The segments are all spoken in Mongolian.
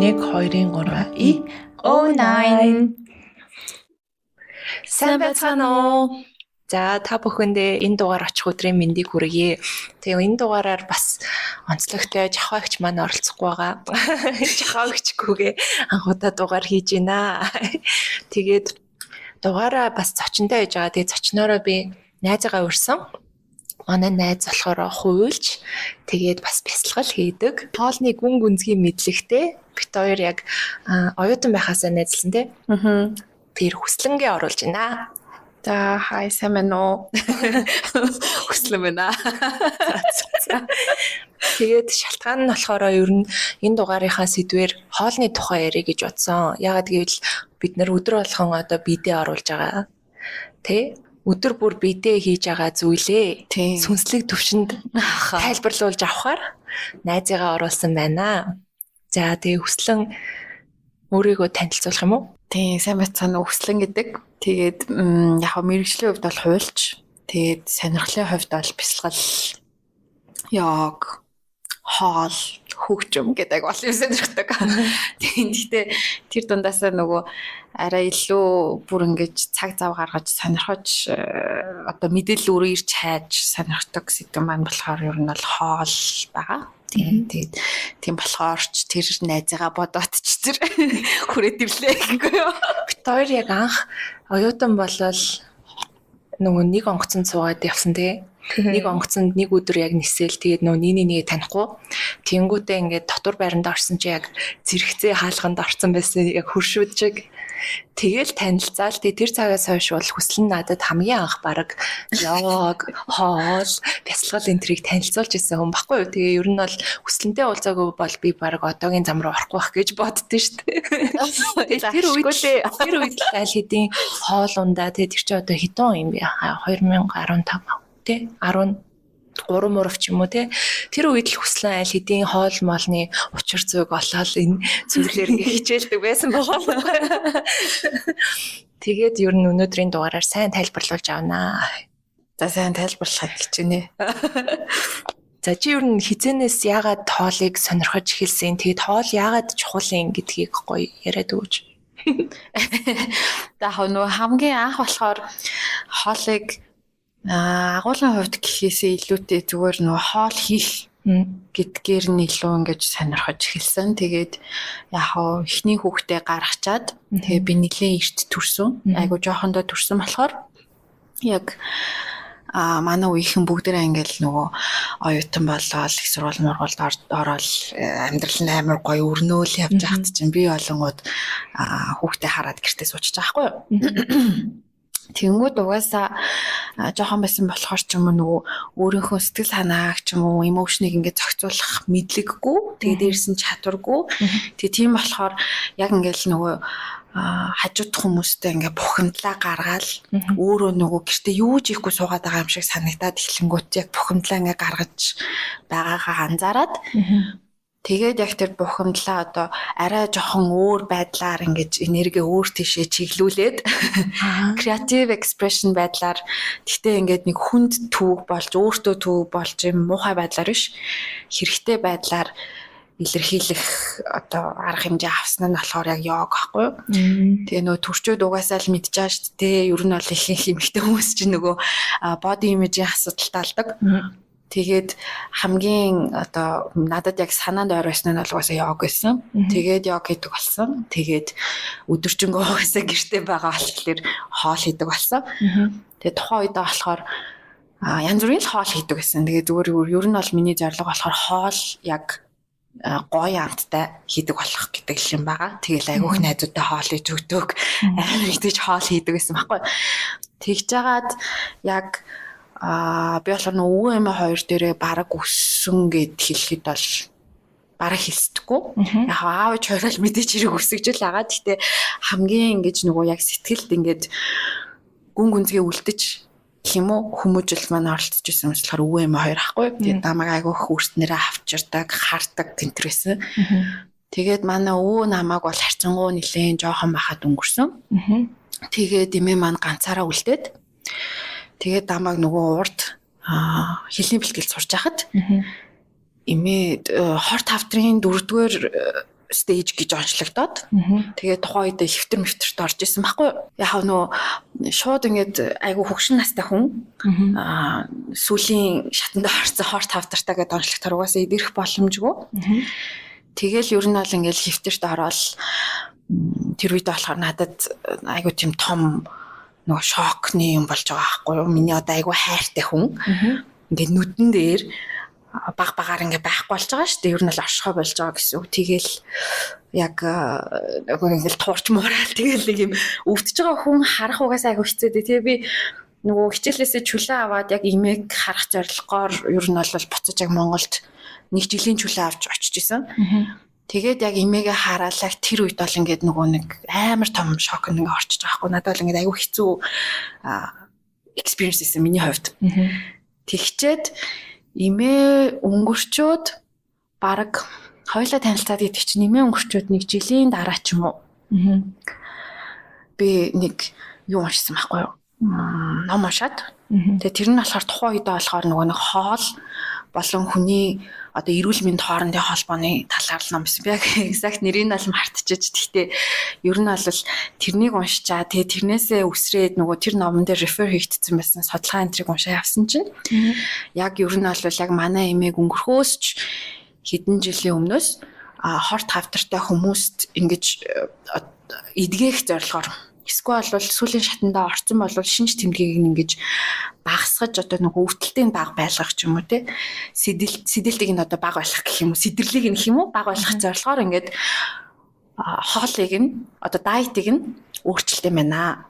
1 2 3 И 09. Сайн байцгаана уу? За, та бүхэндээ энэ дугаар очих өдрийн мэндийг хүргье. Тэгээ энэ дугаараар бас онцлогтой жахаагч маань оролцохгүй байгаа. Жахаагчгүйгээ анх удаа дугаар хийж байна. Тэгээд дугаараа бас зочинтой хийж байгаа. Тэгээ зочноороо би найзаагаа урьсан. Манай найз болохоор хуульч, тэгээд бас бясалгал хийдэг. Хоолны гүн гүнзгий мэдлэгтэй бит хоёр яг оюутан байхаасаа найзлсан тий. Аа. Тэр хүслэнгээ оруулж байна. За, хай, сайн байна уу? Хүслэн байна. Тэгээд шалтгаан нь болохоор ер нь энэ дугаарынхаа сэдвээр хоолны тухай ярих гэж бодсон. Яагаад гэвэл бид нар өдөр болгон одоо бидээ оруулж байгаа. Тэ? Өдөр бүр бидээ хийж байгаа зүйлээ сүнслэг төвшөнд тайлбарлуулж авахар найзыгаа оруулсан байна. За, тэгээ хүслэн өөрийгөө танилцуулах юм уу? Тийм, сайн байцгаана уу, хүслэн гэдэг. Тэгээд яг мэргэжлийн хувьд бол хуульч, тэгээд сонирхлын хувьд бол бясалгал, йог, хоол, хөгжим гэдэг бол юм сонирхдаг. Тийм, гэхдээ тэр дундаасаа нөгөө арай илүү бүр ингэж цаг зав гаргаж сонирхож одоо мэдээлэл өөрөө ирж хайж сонирхдаг сэдв маань болохоор ер нь бол хоол байгаа. Тийм, тэгээд тийм болохоор ч тэр найзыгаа бодоод ч тэр хүрээд ирлээ гэхгүй юу. Бит хоёр яг анх оюутан болол нөгөө нэг онгоцонд суугаад явсан тий. Нэг онгоцонд нэг өдөр яг нисэл, тэгээд нөгөө нэг нэгээ танихгүй. Тэнгүүтээ ингээд дотор байранд орсон чи яг зэрэгцээ хаалганд орсон байсан, яг хөршүүд чиг. Тэгэл танилцаал. Тэгээ тэр цагаас хойш бол хүслэн надад хамгийн анх баг йог, хоол, бясалгал энэ тэрийг танилцуулж ирсэн хүн баггүй юу. Тэгээ ер нь бол хүслэнтэй уулзаагүй бол би баг одоогийн зам руу орохгүй байх гэж боддөө шүү дээ. Тэгээ тэр үед л аль хэдийн хоол ундаа, тэгээ тэр чи одоо хэдэн он юм бэ? 2015 тий 13 мурав ч юм уу тий. Тэр үед л хүслэн аль хэдийн хоол моолны учир зүйг олоод энэ зүйлээр ингээ хичээлдэг байсан байгаа. Тэгээд ер нь өнөөдрийн дугаараар сайн тайлбарлуулж авнаа. За, сайн тайлбарлахад хичээнэ. За, чи ер нь хизэнээс яагаад хоолыг сонирхож эхэлсэн? Тэгээд хоол яагаад чухал юм гэдгийг гоё яриад өгөөч. За, нөгөө хамгийн анх болохоор хоолыг агуулгын хувьд гэхээсээ илүүтэй зүгээр нөгөө хоол хийх гэдгээр нь илүү ингэж сонирхож эхэлсэн. Тэгээд яг хоо эхний хүүхдээ гаргачаад тэгээ би нэлээд эрт төрсөн. Айгу жоохондоо төрсөн болохоор яг манай үеийнхэн бүгдээрээ ингээл нөгөө оюутан болоод их сургууль мургуулд ороод амьдрал нь амар гоё өрнөөл явж байхад чинь би болонгууд хүүхдээ хараад гэртээ суучиж байгаа байхгүй юу? Тэнгүүд угаасаа жоохон байсан болохоор ч юм уу нөгөө өөрийнхөө сэтгэл санааг ч юм уу эмоушныг ингээд зохицуулах мэдлэггүй. Тэгээ дээрс нь чадваргүй. Тэгээ тийм болохоор яг ингээд нөгөө хажуудах хүмүүстэй ингээд бухимдлаа гаргаал өөрөө нөгөө гэртээ юу ч хийхгүй суугаад байгаа юм шиг санагдаад эхлэнгүүт яг бухимдлаа ингээд гаргаж байгаагаа анзаараад тэгээд яг тэр бухимдлаа одоо арай жоохон өөр байдлаар ингэж энерги өөр тийшээ чиглүүлээд creative expression байдлаар, гэхдээ ингээд нэг хүнд түүг болж өөртөө түүг болж юм муухай байдлаар биш, хэрэгтэй байдлаар илэрхийлэх одоо арга хэмжээ авсан нь болохоор яг йог байхгүй юу. Тэгээ нөгөө төрчөөд угаасаа л мэдж байгаа шүү дээ. Ер нь бол ихэнх эмэгтэй хүмүүс чинь нөгөө body image-ийн асуудалтай алдаг. Тэгээд хамгийн одоо надад яг санаанд ойр байсан нь бол угаасаа йог байсан. Тэгээд йог хийдэг болсон. Тэгээд өдөржингөө угаасаа гэртээ байгаа болохоор хоол хийдэг болсон. Тэгээд тухайн үедээ болохоор янз бүрийн л хоол хийдэг байсан. Тэгээд зүгээр ер нь бол миний зорилго болохоор хоол яг гоё амттай хийдэг болох гэдэг юм байгаа. Тэгэл айгүйх найзуудтай хоол хийж өгдөг. Амар идэж хоол хийдэг байсан байхгүй. Тэгж жагаад яг би болохоор нөгөө өвөө эмээ хоёр дээрээ бараг өссөн гэд хэлэхэд бол бараг хэлсдэггүй. Яг аав ээж хоёроо л мэдээж хэрэг өсөж л байгаа. Гэхдээ хамгийн ингэж нөгөө яг сэтгэлд ингээд гүн гүнзгий үлдэж гэх юм уу хүмүүжил маань оролцож исэн юм болохоор өвөө эмээ хоёр ахгүй. Тэгээд намайг айгүйх өөрснөрөө авчирдаг, хардаг гэнтэр байсан. Тэгээд манай өвөө намайг бол харьцангуй нэлээд жоохон байхад өнгөрсөн. Тэгээд эмээ маань ганцаараа үлдээд тэгээд намайг нөгөө урд хэлний бэлтгэл сурч байхад Эмээ хорт хавдрын 4-р stage гэж онцлогдоод тэгээд тухайн үед хэвтэр мэвтэрт орж исэн байхгүй юу. Яг нөө шууд ингээд айгу хөгшин настай хүн сүүлийн шатанд орсон хорт хавдартай гэдээ онцлогдохоор угаасаа идэрх боломжгүй. Тэгэл ер нь бол ингээд хэвтэрт ороод тэр үед болохоор надад айгу тийм том нөгөө шокны юм болж байгаа байхгүй юу. Миний одоо айгу хайртай хүн ингээд нүдэн дээр баг багаар ингээ байхгүй болж байгаа шүү дээ. Ер нь л оршихой болж байгаа гэсэн үг. Тэгэл яг нөгөө ингээл туурч муурал тэгэл нэг юм өвдөж байгаа хүн харах угаасаа айгу хэцүү дээ. Тэгээ би нөгөө хичээлээсээ чөлөө аваад яг имэг харах зорилгоор ер нь бол буцаж яг Монголд нэг жилийн чөлөө авч очиж исэн. Тэгээд яг эмээгээ хараалаа тэр үед бол ингээд нөгөө нэг амар том шок ингээ орчиж байгаа хгүй. Надад бол ингээд айгу хэцүү experience байсан миний хувьд. Тэгчээд эмээ өнгөрчөөд баг хоёлаа танилцаад гэдэг чинь эмээ өнгөрчөөд нэг жилийн дараа ч юм уу. Би нэг юу уншсан байхгүй юу? Ном уншаад. Тэгээ тэр нь болохоор тухайн үедээ болохоор нөгөө нэг хоол болон хүний одоо эрүүл мэнд хоорондын холбооны талаар л ном байсан. Би яг exact нэрийг нь бол мартчихэж. Гэхдээ ер нь бол тэрнийг уншичаа. Тэгээ тэрнээсээ үсрээд нөгөө тэр номон дээр refer хийгдсэн байсан судалгаа энтриг уншаа явсан чинь яг ер нь бол яг манай эмээг өнгөрөхөөс ч хэдэн жилийн өмнөөс хорт хавдартай хүмүүст ингэж эдгээх зорилгоор эсвэл бол сүүлийн шатандаа орсон бол шинж тэмдгийг ингэж багасгаж одоо нөгөө өвдөлтийг бага байлгах ч юм уу те сэдэлтийг нь одоо бага байлгах гэх юм уу, сэдэрлийг нь гэх юм уу, бага байлгах зорилгоор ингээд хоолыг нь одоо diet ыг нь өөрчилдөг юм байна.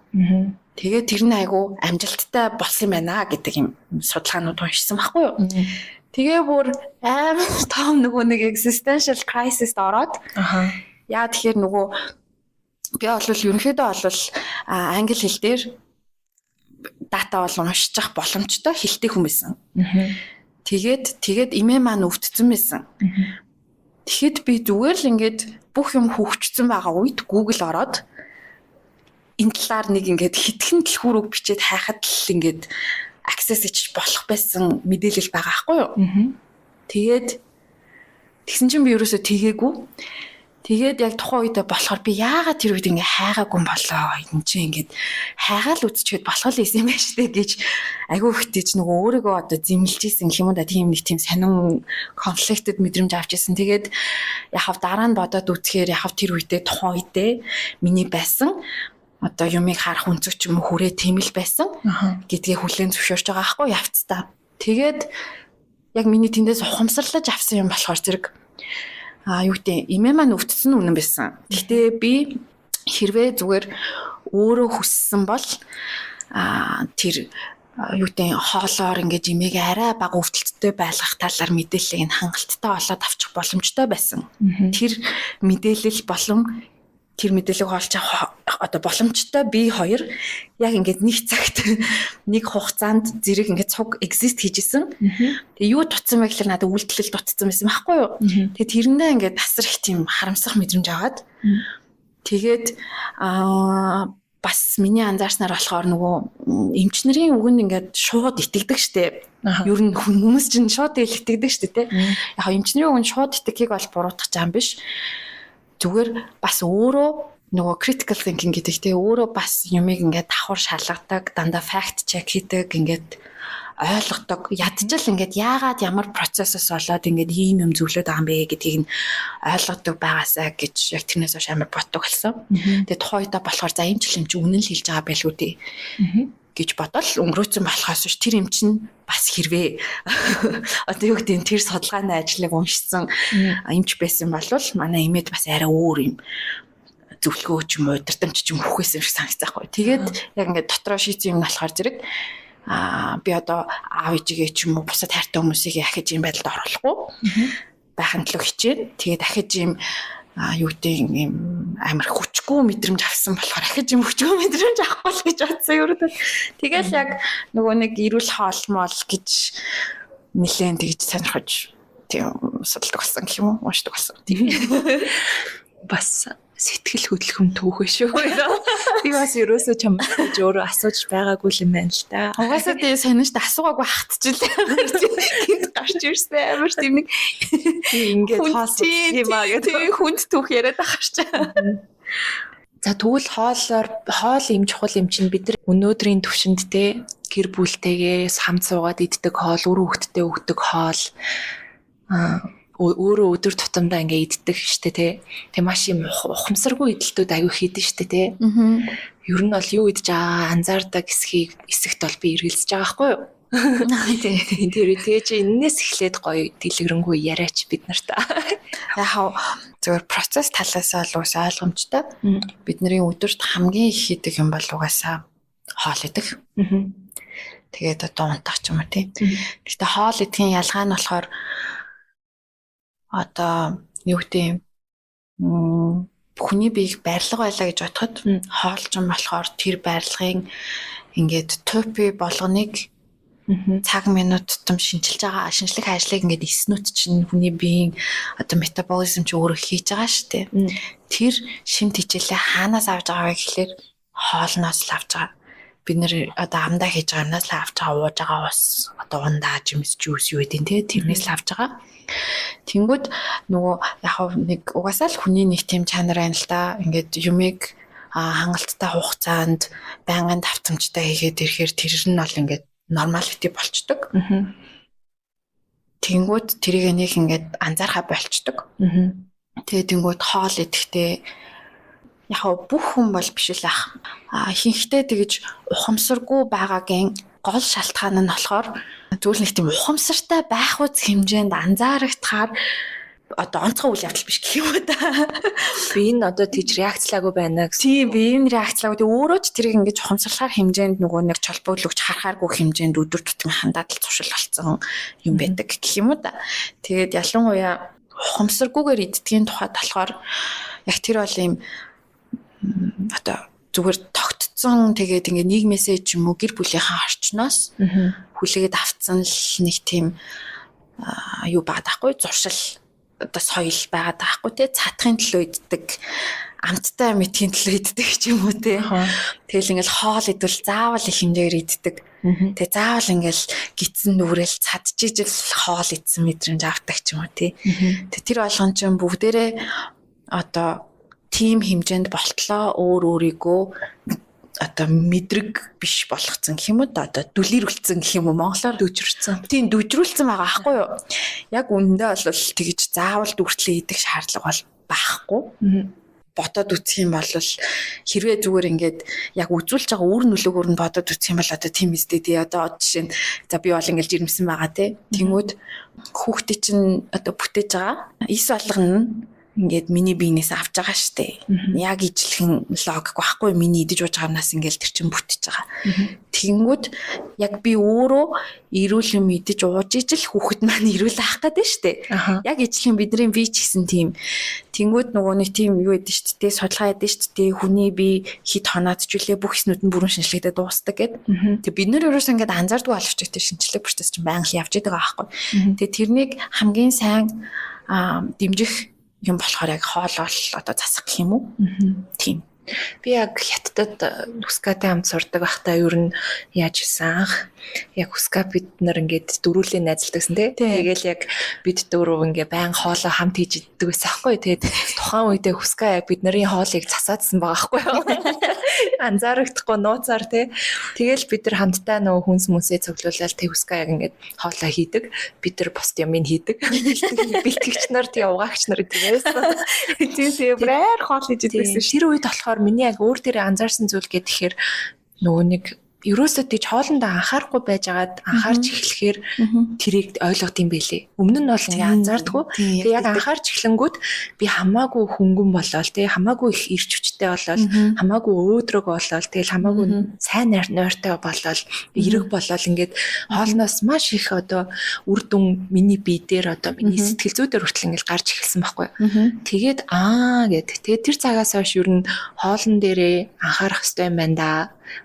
Тэгээд тэр нь айгу амжилттай болсон юм байна гэдэг юм судалгаанууд уншсан байхгүй юу. Тэгээ бүр амар том нөгөө нэг existential crisis ороод яа тэгэхээр нөгөө би бол ерөнхийдөө бол англи хэл дээр data бол уншчих боломжтой хэлтэй хүн байсан. Тэгээд эмээ маань өвдсөн байсан. Тэгэхэд би зүгээр л ингээд бүх юм хөгжсөн байгаа үед Google ороод энэ талаар нэг ингээд хитгэн түлхүүр үг бичээд хайхад л ингээд access хийж болох байсан мэдээлэл байгаа байхгүй юу? Тэгээд тэгсэн чинь би ерөөсөө тгээгүй. Тэгээд яг тухайн үедээ болохоор би яагаад тэр үед ингээ хайгаагүй юм болоо. Энэ чинь ингээд хайгаал үзчихэд болох л юм байна штэ гэж айгүй ихтэж нөгөө өөрийгөө одоо зэмлэж исэн гэх юм уу да, тийм нэг тийм сонин conflicted мэдрэмж авч исэн. Тэгээд яг хав дараа нь бодоод үзэхээр яг хав тэр үедээ тухайн үедээ миний байсан одоо юмыг харах өнцөг ч юм уу хүрээ тийм л байсан гэдгээ хүлээн зөвшөөрч байгаа байхгүй явцдаа. Тэгээд яг миний тэндээс ухамсарлаж авсан юм болохоор зэрэг юу гэдэг эмээ маань өвдсөн үнэн байсан. Гэхдээ би хэрвээ зүгээр өөрөө хүссэн бол тэр юу гэдэг хоолоор ингэж эмээгээ арай бага өвдөлттэй байлгах талаар мэдээллийг нь хангалттай олоод авчих боломжтой байсан. Тэр мэдээлэл болон тэр мэдээллийг олж авах одоо боломжтой би хоёр яг ингээд нэг цагт нэг хугацаанд зэрэг ингээд цуг exist хийжсэн. Тэгээ юу дутсан бэ гэхээр надад үйлдэл дутсан байсан байхгүй юу? Тэгээ тэрэндээ ингээд асар их тийм харамсах мэдрэмж аваад тэгээд бас миний анзаарснаар болохоор нөгөө эмч нарын үгэнд ингээд шууд итгэдэг штэ. Ер нь хүмүүс чинь шууд ил итгэдэг штэ тэ. Яг эмч нарын үгэнд шууд итгэхийг бол буруутгах юм биш. Зүгээр бас өөрөө нөгөө critical thinking гэдэг те өөрөө бас юмыг ингээд давхар шалгадаг, дандаа fact check хийдэг, ингээд ойлгодог. Ядчил ингээд яагаад ямар процессоос болоод ингээд ийм юм зөвлөд байгаа юм бэ гэдгийг нь ойлгодог байгаасаа гэж яг тэрнээс хойш амар боддог болсон. Тэгээ тухайн үедээ болохоор за эмчил юм чи үнэн л хэлж байгаа байлгүй дээ гэж бодол өнгөрөөцөн болохоос биш тэр юм чинь бас хэрвээ одоо юу гэдэг тэр судалгааны ажлыг уншсан эмч байсан бол манай эмээд бас арай өөр юм зөвлөгөө ч юм уу удирдамж ч юм өгөх байсан юм шиг санагцсан байхгүй. Тэгээд яг ингээд дотроо шийдсэн юм нь болохоор зэрэг би одоо аав ээжигээ ч юм уу бусад хайртай хүмүүсийг ахиж юм байдалд оруулахгүй байхын төлөө хичээн. Тэгээд ахиж юм юу гэдэг юм амар хүчгүй мэдрэмж авсан болохоор ахиж юм хүчгүй мэдрэмж авахгүй л гэж бодсон юм. Тэгэл яг нөгөө нэг эрүүл хоол моол гэж нэлээд тэгж сонирхож тийм судалдаг болсон гэх юм уу, уншдаг болсон. Бас Сэтгэл хөдлөхөм түүхээ шүү. Би бас ерөөсөө чамаас гэж өөрөө асууж байгаагүй юм байна л та. Угаасаа тий сонин шүү дээ, асуугаагүй хатчихлаа. Гинт гарч ирсэн амар тийм нэг ингээд хоол юм аа гэдэг хүнд түүх яриад ахарч. За тэгвэл хоолоор хоол юм чухал юм чинь бид нар өнөөдрийн төвшөнд те гэр бүлтэйгээ хамт суугаад иддэг хоол, үр хөвгтдээ өгдөг хоол өөрөө өдөр тутамдаа ингээ иддэг штэ те. Тэг маш юм ухамсаргүй идэлтүүд аягүй хийдэн штэ те. Ер нь бол юу идэж байгаа анзаардаг эсхийг эсэгт бол би эргэлзэж байгаа байхгүй юу? Тийм. Тэр тэгээ чи энэнээс эхлээд гоё дэлгэрэнгүй яриач бид нарт. Яг зөвхөн процесс талаас л уус ойлгомжтой. Бидний өдөрт хамгийн их хийдэг юм бол угаасаа хоол идэх. Тэгээд одоо унтах ч юм уу тий. Гэхдээ хоол идэхийн ялгаа нь болохоор одоо юу гэдэг юм хүний биеийг барилга байлаа гэж бодоход хоол ч юм болохоор тэр барилгын ингээд топи болгоныг цаг минут тутам шинчилж байгаа шинжлэх ажлыг ингээд эснүүд чинь хүний биеийн одоо метаболизм чи өөрөө хийж байгаа шүү дээ. Тэр шим тэжээлээ хаанаас авч байгаа вэ гэхлээр хоолноос л авч байгаа. Бид нэр одоо амдаа хийж байгаа юмнаас л авч байгаа, ууж байгаа ус, одоо ундаа, жимс, жуус юу гэдэг нь те тэрнээс л авч байгаа. Тэнгүүд нөгөө яг нэг угаасаа л хүний нэг тийм чанар байна л да. Ингээд юмыг хангалттай хугацаанд байнгын давтамжтай хийгээд ирэхээр тэр нь бол ингээд нормалити болчдөг. Тэнгүүд тэрийг нэг ингээд анзаархаа болчдөг. Тэгээ тэнгүүд хоол идэхдээ яг бүх хүн бол биш л ах. Ихэнхдээ тэгэж ухамсаргүй байгаагийн гол шалтгаан нь болохоор зүйл нэг тийм ухамсартай байх үз хэмжээнд анзаарагдахаар одоо онцгой үйл явдал биш гэх юм уу та. Би энэ одоо тийч реакцлаагүй байна гэсэн. Тийм, би энэ реакцлаагүй. Тэг өөрөө ч тэрийг ингэж ухамсарлахаар хэмжээнд нөгөө нэг чолбоглогч харахааргүй хэмжээнд өдөр тутмын хандаад л зуршил болсон юм байдаг гэх юм уу та. Тэгээд ялангуяа ухамсаргүйгээр иддгийн тухайд болохоор яг тэр бол ийм одоо зүгээр тогтцсон тэгээд ингээ нийгмээсээ ч юм уу гэр бүлийнхаа орчноос хүлээгээд авцсан л нэг тийм юу байгаа даахгүй зуршил одоо соёл байгаа даахгүй те цадахын төлөө иддэг, амттай мэдхийн төлөө иддэг ч юм уу те. Тэгэл ингээл хоол идвэл заавал их хэмжээгээр иддэг. Тэгээ заавал ингээл гидсэн нүрэл цадчиж л хоол идсэн мэдрэмж авдаг ч юм уу те. Тэг тэр болгон чинь бүгдээрээ одоо тим хэмжээнд болтлоо өөр өөрийгөө одоо мэдрэг биш болгоцсон гэх юм уу да, одоо дүлирүүлсэн гэх юм уу, монголоор дүүжирсэн. Тийм, дүүжрүүлсэн байгаа аахгүй юу? Яг үнэндээ бол тэгж заавал дүртлээ идэх шаардлага бол байхгүй. Бодоод үзэх юм бол хэрвээ зүгээр ингээд яг үзүүлж байгаа үр нөлөөгөөр нь бодоод үзэх юм бол одоо тийм үстэй тий одоо жишээ нь за би бол ингээд жирэмсэн байгаа тий. Тэнгүүд хүүхдээ чинь одоо бүтээж байгаа ис болгоно нь ингээд миний биенээс авч байгаа штэ. Яг ижлэхэн логик байхгүй, миний идэж ууж байгаа юмнаас ингээд тэр чинь бүтэж байгаа. Тэгэнгүүт яг би өөрөө эрүүл юм идэж ууж ижил хүүхэд маань эрүүл авах гэдэг штэ. Яг ижлэхэн бидний бие ч гэсэн тийм. Тэнгүүд нөгөө нэг тийм юу эдэн штэ, тэ судалгаа эдэн штэ, тэ хүний бие хит хоноод ч үлээ бүх эснүүд нь бүрэн шинжлэгдээ дуустдаг гэд. Тэг бид нэр ерөөсөө ингээд анзаардгүй боловч тэр шинжлэх процесс чинь байнга л явж байгаа байхгүй. Тэг тэрнийг хамгийн сайн дэмжих юм болохоор яг хоол бол одоо засах гэх юм уу? Тийм. Би яг Хятадд Үскатай хамт сурдаг байхдаа ер нь яаж исэн анх яг Үска бид нар ингээд дөрүүлээ найзалдагсан тий. Тэгээл яг бид дөрөв ингээ байн хоолоо хамт хийж иддэг байсан аахгүй. Тэгээд тухайн үедээ Үска яг бид нарын хоолыг засаадсан байгаа аахгүй юу. Анзаарагдахгүй нууцаар тий. Тэгээл бид нар хамтдаа нөгөө хүнс мүнсээ цуглуулаад тэг Үска яг ингээд хоолоо хийдэг. Бид нар бусд юм хийдэг. Бэлтгэгч нар тий угаагч нар гэдэг байсан. Тий, тий, бүр хоол хийж иддэг байсан. Тэр үед болохоор миний яг өөр дээрээ анзаарсан зүйл гэхээр нөгөө нэг ерөөсөө тийч хоолндоо анхаарахгүй байжгаад анхаарч эхлэхээр тэрийг ойлгод юм бэлээ. Өмнө нь бол ингээ анзаардаггүй. Тэгээ яг анхаарч эхлэнгүүт би хамаагүй хөнгөн болол тий хамаагүй их ирч хүчтэй болол хамаагүй өөдрөг болол тэгэл хамаагүй сайн нойртой болол эрэг болол ингээд хоолноос маш их одоо үр дүн миний бие дээр одоо миний сэтгэл зүй дээр хүртэл ингээд гарч эхэлсэн байхгүй. Тэгээд аа гэд. Тэгээд тэр цагаас хойш ер нь хоолн дээрээ анхаарах хэрэгтэй юм байна да.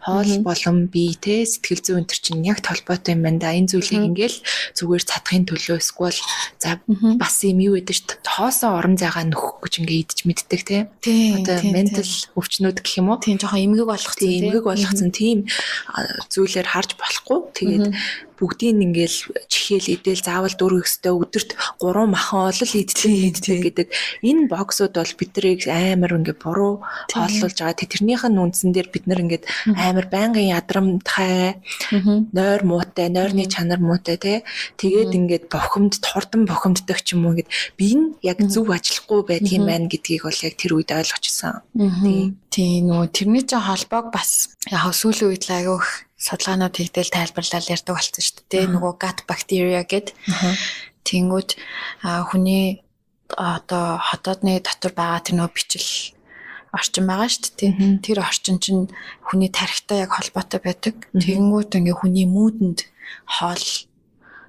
Хоол болон бие те сэтгэл зүйн энэ төр чинь яг холбоотой юм байна да. Энэ зүйлийг ингээл зүгээр цадахын төлөө эсвэл за бас юм юу гэдэг чинь хоосон орон зайгаа нөхөх гэж ингээ идэж мэддэг те. Одоо ментал өвчнүүд гэх юм уу? Тийм, жоохон эмгэг болгоцсон тийм эмгэг болгоцсон тийм зүйлээр харж болохгүй. Тэгээд бүгдийг ингээл чихээл идэл заавал дөрөв өстэй өдөрт 3 махан олол иддэг гэдэг энэ боксууд бол биднийг амар ингээ буруу хооллуулж байгаа. Тэрнийх нь үндсэн дээр бид нар ингээд амар байнгын ядрамтхай, нойр муутай, нойрны чанар муутай те. Тэгээд ингээд бухимд, хурдан бухимддаг ч юм уу ингээд би нь яг зөв ажиллахгүй байдаг юм байна гэдгийг бол яг тэр үед ойлгочихсон. Тийм, нөгөө тэрний чинь холбоог бас яг сүүлийн үед л айгүй их судалгаанууд хийгдэл тайлбарлал ярьдаг болсон шүү дээ. Нөгөө gut bacteria гэд. Тэнгүүд хүний одоо хотоодны дотор байгаа тэр нөгөө бичил орчин байгаа шүү дээ. Тэр орчин чинь хүний тархитай яг холбоотой байдаг. Тэгэнгүүт ингээ хүний mood-энд хоол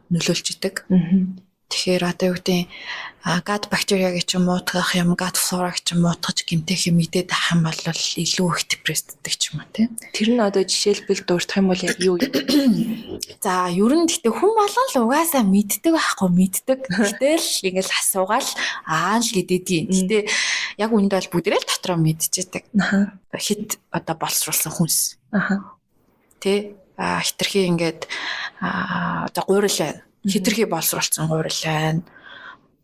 нөлөөлж идэг. Тэгэхээр одоо юу гэдэг gut bacteria гэж чинь муутгах юм, gut flora гэж чинь муутгаж гэмтэх юм идээд ах юм бол илүү их депрессддэг ч юм уу тий. Тэр нь одоо жишээлбэл дурдах юм бол яг юу юм? За, ер нь гэхдээ хүн болгон л угаасаа мэддэг байхгүй, мэддэг. Гэтэл ингээл асуугаал аа л гэдээдгийн. Гэтэ яг үүндээ бол бүгдээрээ л дотроо мэдчихэдэг. Хит одоо боловсруулсан хүнс. Тэ хитрхи ингээд одоо гурил байна. Хитрхи боловсруулсан гурил байна.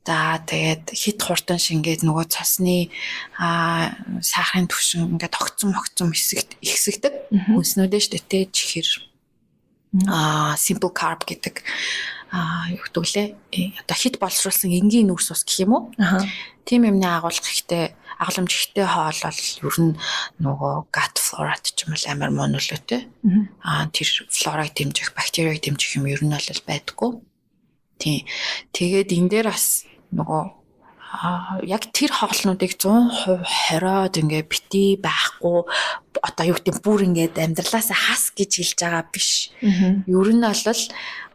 За, тэгээд хит хурдан шингээд нөгөө цосны сахарын түвшин ингээд тогтсон могцсон ихсэгдэг хүнснүүд нь шүү дээ тэ, чихэр, simple carb гэдэг юу гэдэг лээ, одоо хит боловсруулсан энгийн нүүрс ус гэх юм уу? Тийм юмны агуулга ихтэй, агламж ихтэй хоол бол ер нь нөгөө gut flora ч юм бол амар муу нөлөөтэй. Тэр флораг дэмжих, бактерийг дэмжих юм ер нь бол байдаггүй. Тийм. Тэгээд энэ дээр бас нөгөө яг тэр хоолнуудыг 100% хориод ингээ бити байхгүй, одоо юу гэдэг, бүр ингээд амьдралаасаа хас гэж хэлж байгаа биш. Ер нь бол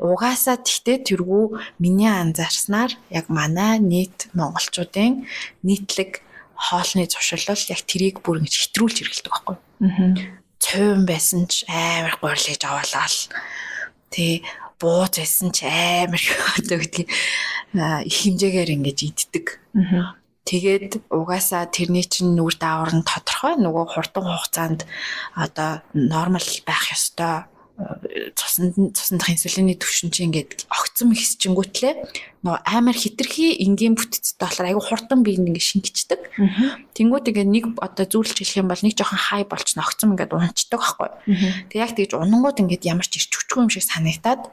угаасаа тэгтээ тэргүй миний анзаарснаар яг манай нийт монголчуудын нийтлэг хоолны зуршил бол яг тэрийг бүр ингэж хэтрүүлж хэрэглэдэг байхгүй. Цуйван байсан ч амар гурил хийж аваалаа л. Тэ бууз байсан ч амар одоо гэдгийг их хэмжээгээр ингэж иддэг. Тэгээд угаасаа тэрний чинь нүр даавар нь тодорхой, нөгөө хурдан хугацаанд одоо нормал байх ёстой цуснд цусндах инсулины түвшин чинь ингээд огцом ихсчингүүтлээ нөгөө амар хитрхи энгийн бүтцтэй болохоор айгүй хурдан бие ингээд шингэчдэг. Тэнгүүд ингээд нэг одоо зүүлж хэлэх юм бол нэг жоохон хай болчихно, огцом ингээд унцдаг байхгүй. Тэг яг тэгж унангууд ингээд ямар ч ирч хүчгүй юм шиг санагтаад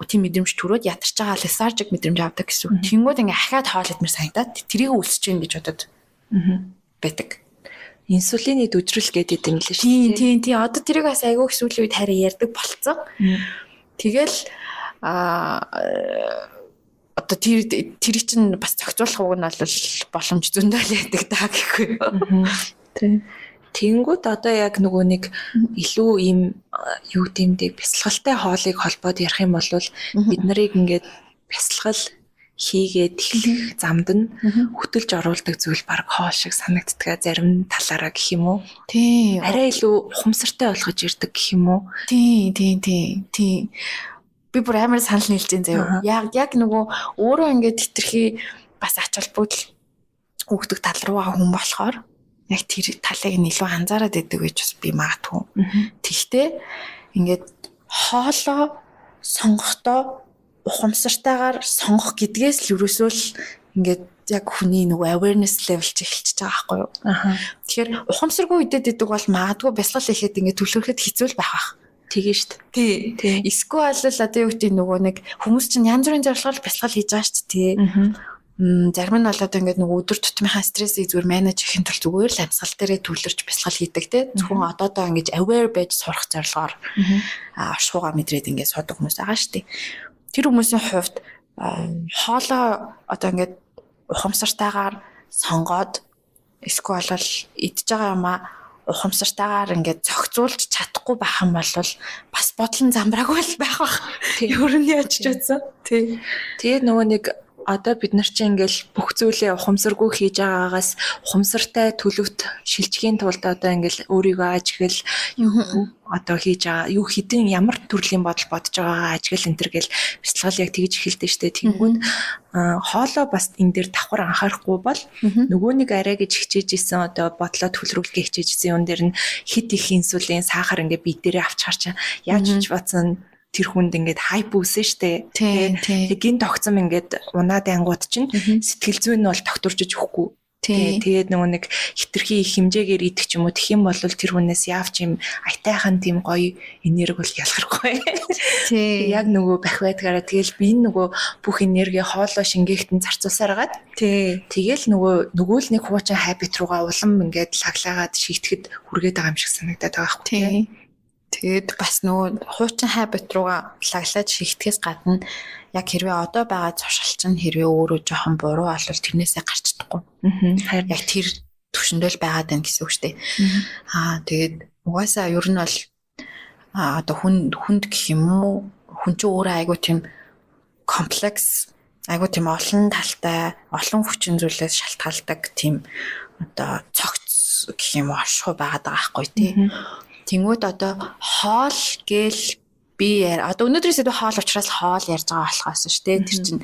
тийм мэдрэмж төрөөд ядарч байгаа lethargic мэдрэмж авдаг гэсэн. Тэнгүүд ингээд ахаад хоол идмээр санагдаад тэрийг үлсэж гин гэж бодод байдаг. Инсулины дүжрэл гэдэг юм лээ шүү дээ. Тийм. Одоо тэрийг бас айгүй их сүүлийн үед харин ярьдаг болцсон. Тэгэл одоо тэр тэр чинь бас зохицуулах уг нь бол боломж зөндөө л байдаг даа гэхгүй юу. Тийм. Тэнгүүд одоо яг нөгөө нэг илүү ийм юу гэмдэ бясалгалтай хоолыг холбоод ярих юм бол бид нарыг ингээд бясалгал хийгээд эхлэх замд нь хөтөлж оруулдаг зүйл баг хоол шиг санагддаг зарим талаараа гэх юм уу? Тийм. Арай илүү ухамсартай болгож ирдэг гэх юм уу? Тийм. Би бүр амар санал нийлж байна заяа. Яг нөгөө өөрөө ингээд хитрхи бас ач холбогдол өгдөг тал руугаа хүн болохоор яг тэр талыг нь илүү анзаараад идэг гэж бас би магадгүй. Тэгтээ ингээд хоолоо сонгохдоо ухамсартайгаар сонгох гэдгээс л ерөөсөө л ингээд яг хүний нөгөө awareness level чи эхэлчихэж байгаа байхгүй юу. Тэгэхээр ухамсаргүй идээд идэг бол магадгүй бясалгал ихэд ингээд төлөвлөхөд хэцүү л байх бах. Тэгээ шүү дээ. Тий. Эсвэл л одоо юу гэдэг, нөгөө нэг хүмүүс чинь янз бүрийн зорилгоор бясалгал хийж байгаа шүү дээ. Зарим нь бол одоо ингээд нөгөө өдөр тутмынхаа стрессийг зүгээр manage хийхин тулд зүгээр л амьсгал дээрээ төвлөрч бясалгал хийдэг те. Зөвхөн одоодоо ингэж aware байж сурах зорилгоор оршихуйгаа мэдрээд ингээд суудаг хүмүүс байгаа шүү дээ. Тэр хүмүүсийн хувьд хоолоо одоо ингээд ухамсартайгаар сонгоод эсвэл бол идж байгаа юмаа ухамсартайгаар ингээд зохицуулж чадахгүй байх юм бол бас бодлон замбраагүй л байх бах. Ер нь яаж ч утсан. Тий. Тэгээд нөгөө нэг Одоо бид нар чинь ингээл бүх зүйлээ ухамсаргүй хийж байгаагаас ухамсартай төлөвт шилжихийн тулд одоо ингээл өөрийгөө ажигл одоо хийж байгаа юу хэдэн ямар төрлийн бодол бодож байгаагаа ажигл энэ төр гэл бясалгал яг тэгж эхэлдэг штэ. Тэгэнгүүт хоолоо бас энэ дээр давхар анхаарахгүй бол нөгөө нэг арай гэж хичээж исэн одоо бодлоо төлрүүлэхээ хичээж исэн юм дээр нь хит их инсулин сахар ингээ бие дээрээ авчаар чинь яаж ч бодсон тэр хүнд ингээд хайп үүсэн штэ. Тэгээ гин тогтсон ингээд унаад ангууд чинь сэтгэл зүйн нь бол тогтворжиж өгөхгүй. Тэгээд нөгөө нэг хитрхи их хэмжээгээр идэх ч юм уу тэгэх юм бол тэр хүнээс яавч юм аятайхан тийм гоё энерги бол ялгархгүй. Яг нөгөө бах байдгаараа тэгэл би нөгөө бүх энерги хоолоо шингээхтэн зарцуулсаар хагаад. Тэгэл нөгөө л нэг хуучин habit руугаа улам ингээд лаглаагаад шийтгэхэд хүргээд байгаа юм шиг санагдаад байгаа байхгүй. Тэгээд бас нөгөө хуучин habit руугаа лаглаад шигтгэхээс гадна яг хэрвээ одоо байгаа зуршил чинь хэрвээ өөрөө жоохон буруу болвол тэрнээсээ гарч чадахгүй. Харин яг тэр түвшиндөө л байгаад байна гэсэн үг шүү дээ. Тэгээд угаасаа ер нь бол одоо хүнд гэх юм уу, хүн чинь өөрөө айгүй тийм комплекс, айгүй тийм олон талтай, олон хүчин зүйлээс шалтгаалдаг тийм одоо цогц гэх юм уу оршихуй байгаад байгаа байхгүй тий. Тэнгүүд одоо хоол гээл би одоо өнөөдрийн сэдв хоол учраас хоол ярьж байгаа болохоос шүү дээ. Тэр чинь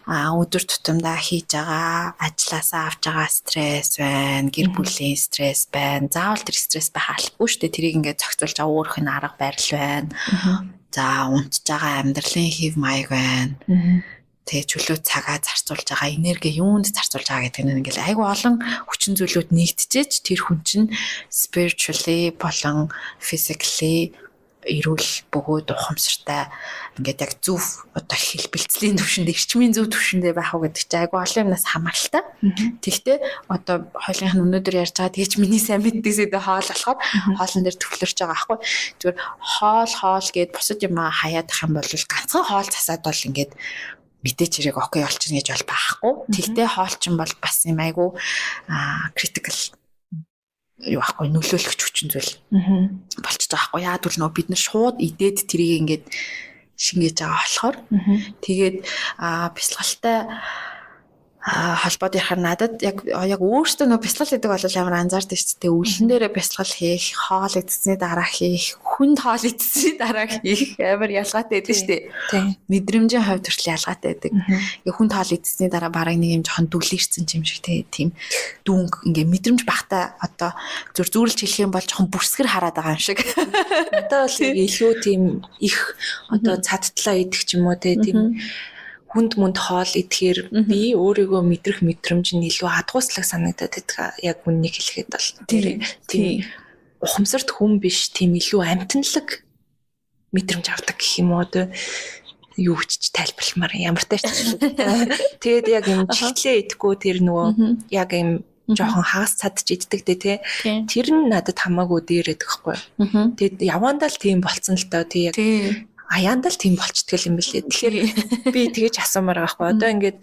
өдөр тутамдаа хийж байгаа ажлаасаа авч байгаа стресс байна, гэр бүлийн стресс байна. Заавал тэр стресс байх албагүй шүү дээ. Тэрийг ингээд зохицуулж байгаа өөрөх нь арга барил байна. За унтж байгаа амьдралын хэв маяг байна. Тэгээ чөлөө цагаа зарцуулж байгаа, энерги юунд зарцуулж байгаа гэдэг нь ингээл айгүй олон хүчин зүйлүүд нэгтжээж тэр хүн чинь spiritually болон physically эрүүл бөгөөд ухамсартай ингээд яг зөв одоо хэлбэлцлийн түвшинд, эрчмийн зөв түвшиндээ байх уу гэдэг чинь айгүй олон юмнаас хамааралтай. Тэгэхдээ одоо хоолынх нь өнөөдөр ярьж байгаа тэгэж миний сайн мэддэг сэдв хоол болохоор хоолн дээр төвлөрч байгаа аахгүй. Зүгээр хоол гээд бусад юм хаяадах юм бол ганцхан хоол засаад бол ингээд мэдээч хэрэг окей болчихно гэж бол байхгүй. Тэгтээ хоол чинь бол бас юм айгүй critical юу ахгүй нөлөөлөх хүчин зүйл болчихж байгаа байхгүй. Яагаад гэвэл нөгөө бид нар шууд идээд тэрийг ингээд шингээж байгаа болохоор тэгээд бясалгалтай холбоод ярихаар надад яг өөртөө нөгөө бясалгал гэдэг бол амар анзаардаг шүү дээ. Үлэн дээрээ бясалгал хийх, хоол идсэний дараа хийх, хүнд хоол идсэний дараа хийх амар ялгаатай байдаг шүү дээ. Мэдрэмжийн хувьд хүртэл ялгаатай байдаг. Ингээ хүнд хоол идсэний дараа бараг нэг юм жоохон дүлэрсэн юм шиг тийм дүнг ингээ мэдрэмж багтаа одоо зүр зүүрлж хэлэх юм бол жоохон бүрсгэр хараад байгаа юм шиг. Надад бол илүү тийм их одоо цадтлаа идэх ч юм уу тийм хүнд мүнд хоол идэхээр би өөрийгөө мэдрэх мэдрэмж нь илүү адгууслаг санагдаад байдаг. Яг үннийг хэлэхэд бол тэр тийм ухамсарт хүн биш, тийм илүү амтналаг мэдрэмж авдаг гэх юм уу одоо юу ч тайлбарламаар ямар тач. Тэгээд яг юм чихлээ идэхгүй тэр нөгөө яг юм жоохон хагас цадч иддэг дээ тий. Тэр нь надад хамаагүй дээр байдаг хгүй. Тэгээд явандаа л тийм болцсон л доо тий. Яг аяандаа л тийм болчдөг юм билээ. Тэгэхээр би тэгэж асуумаар байгаа хгүй. Одоо ингээд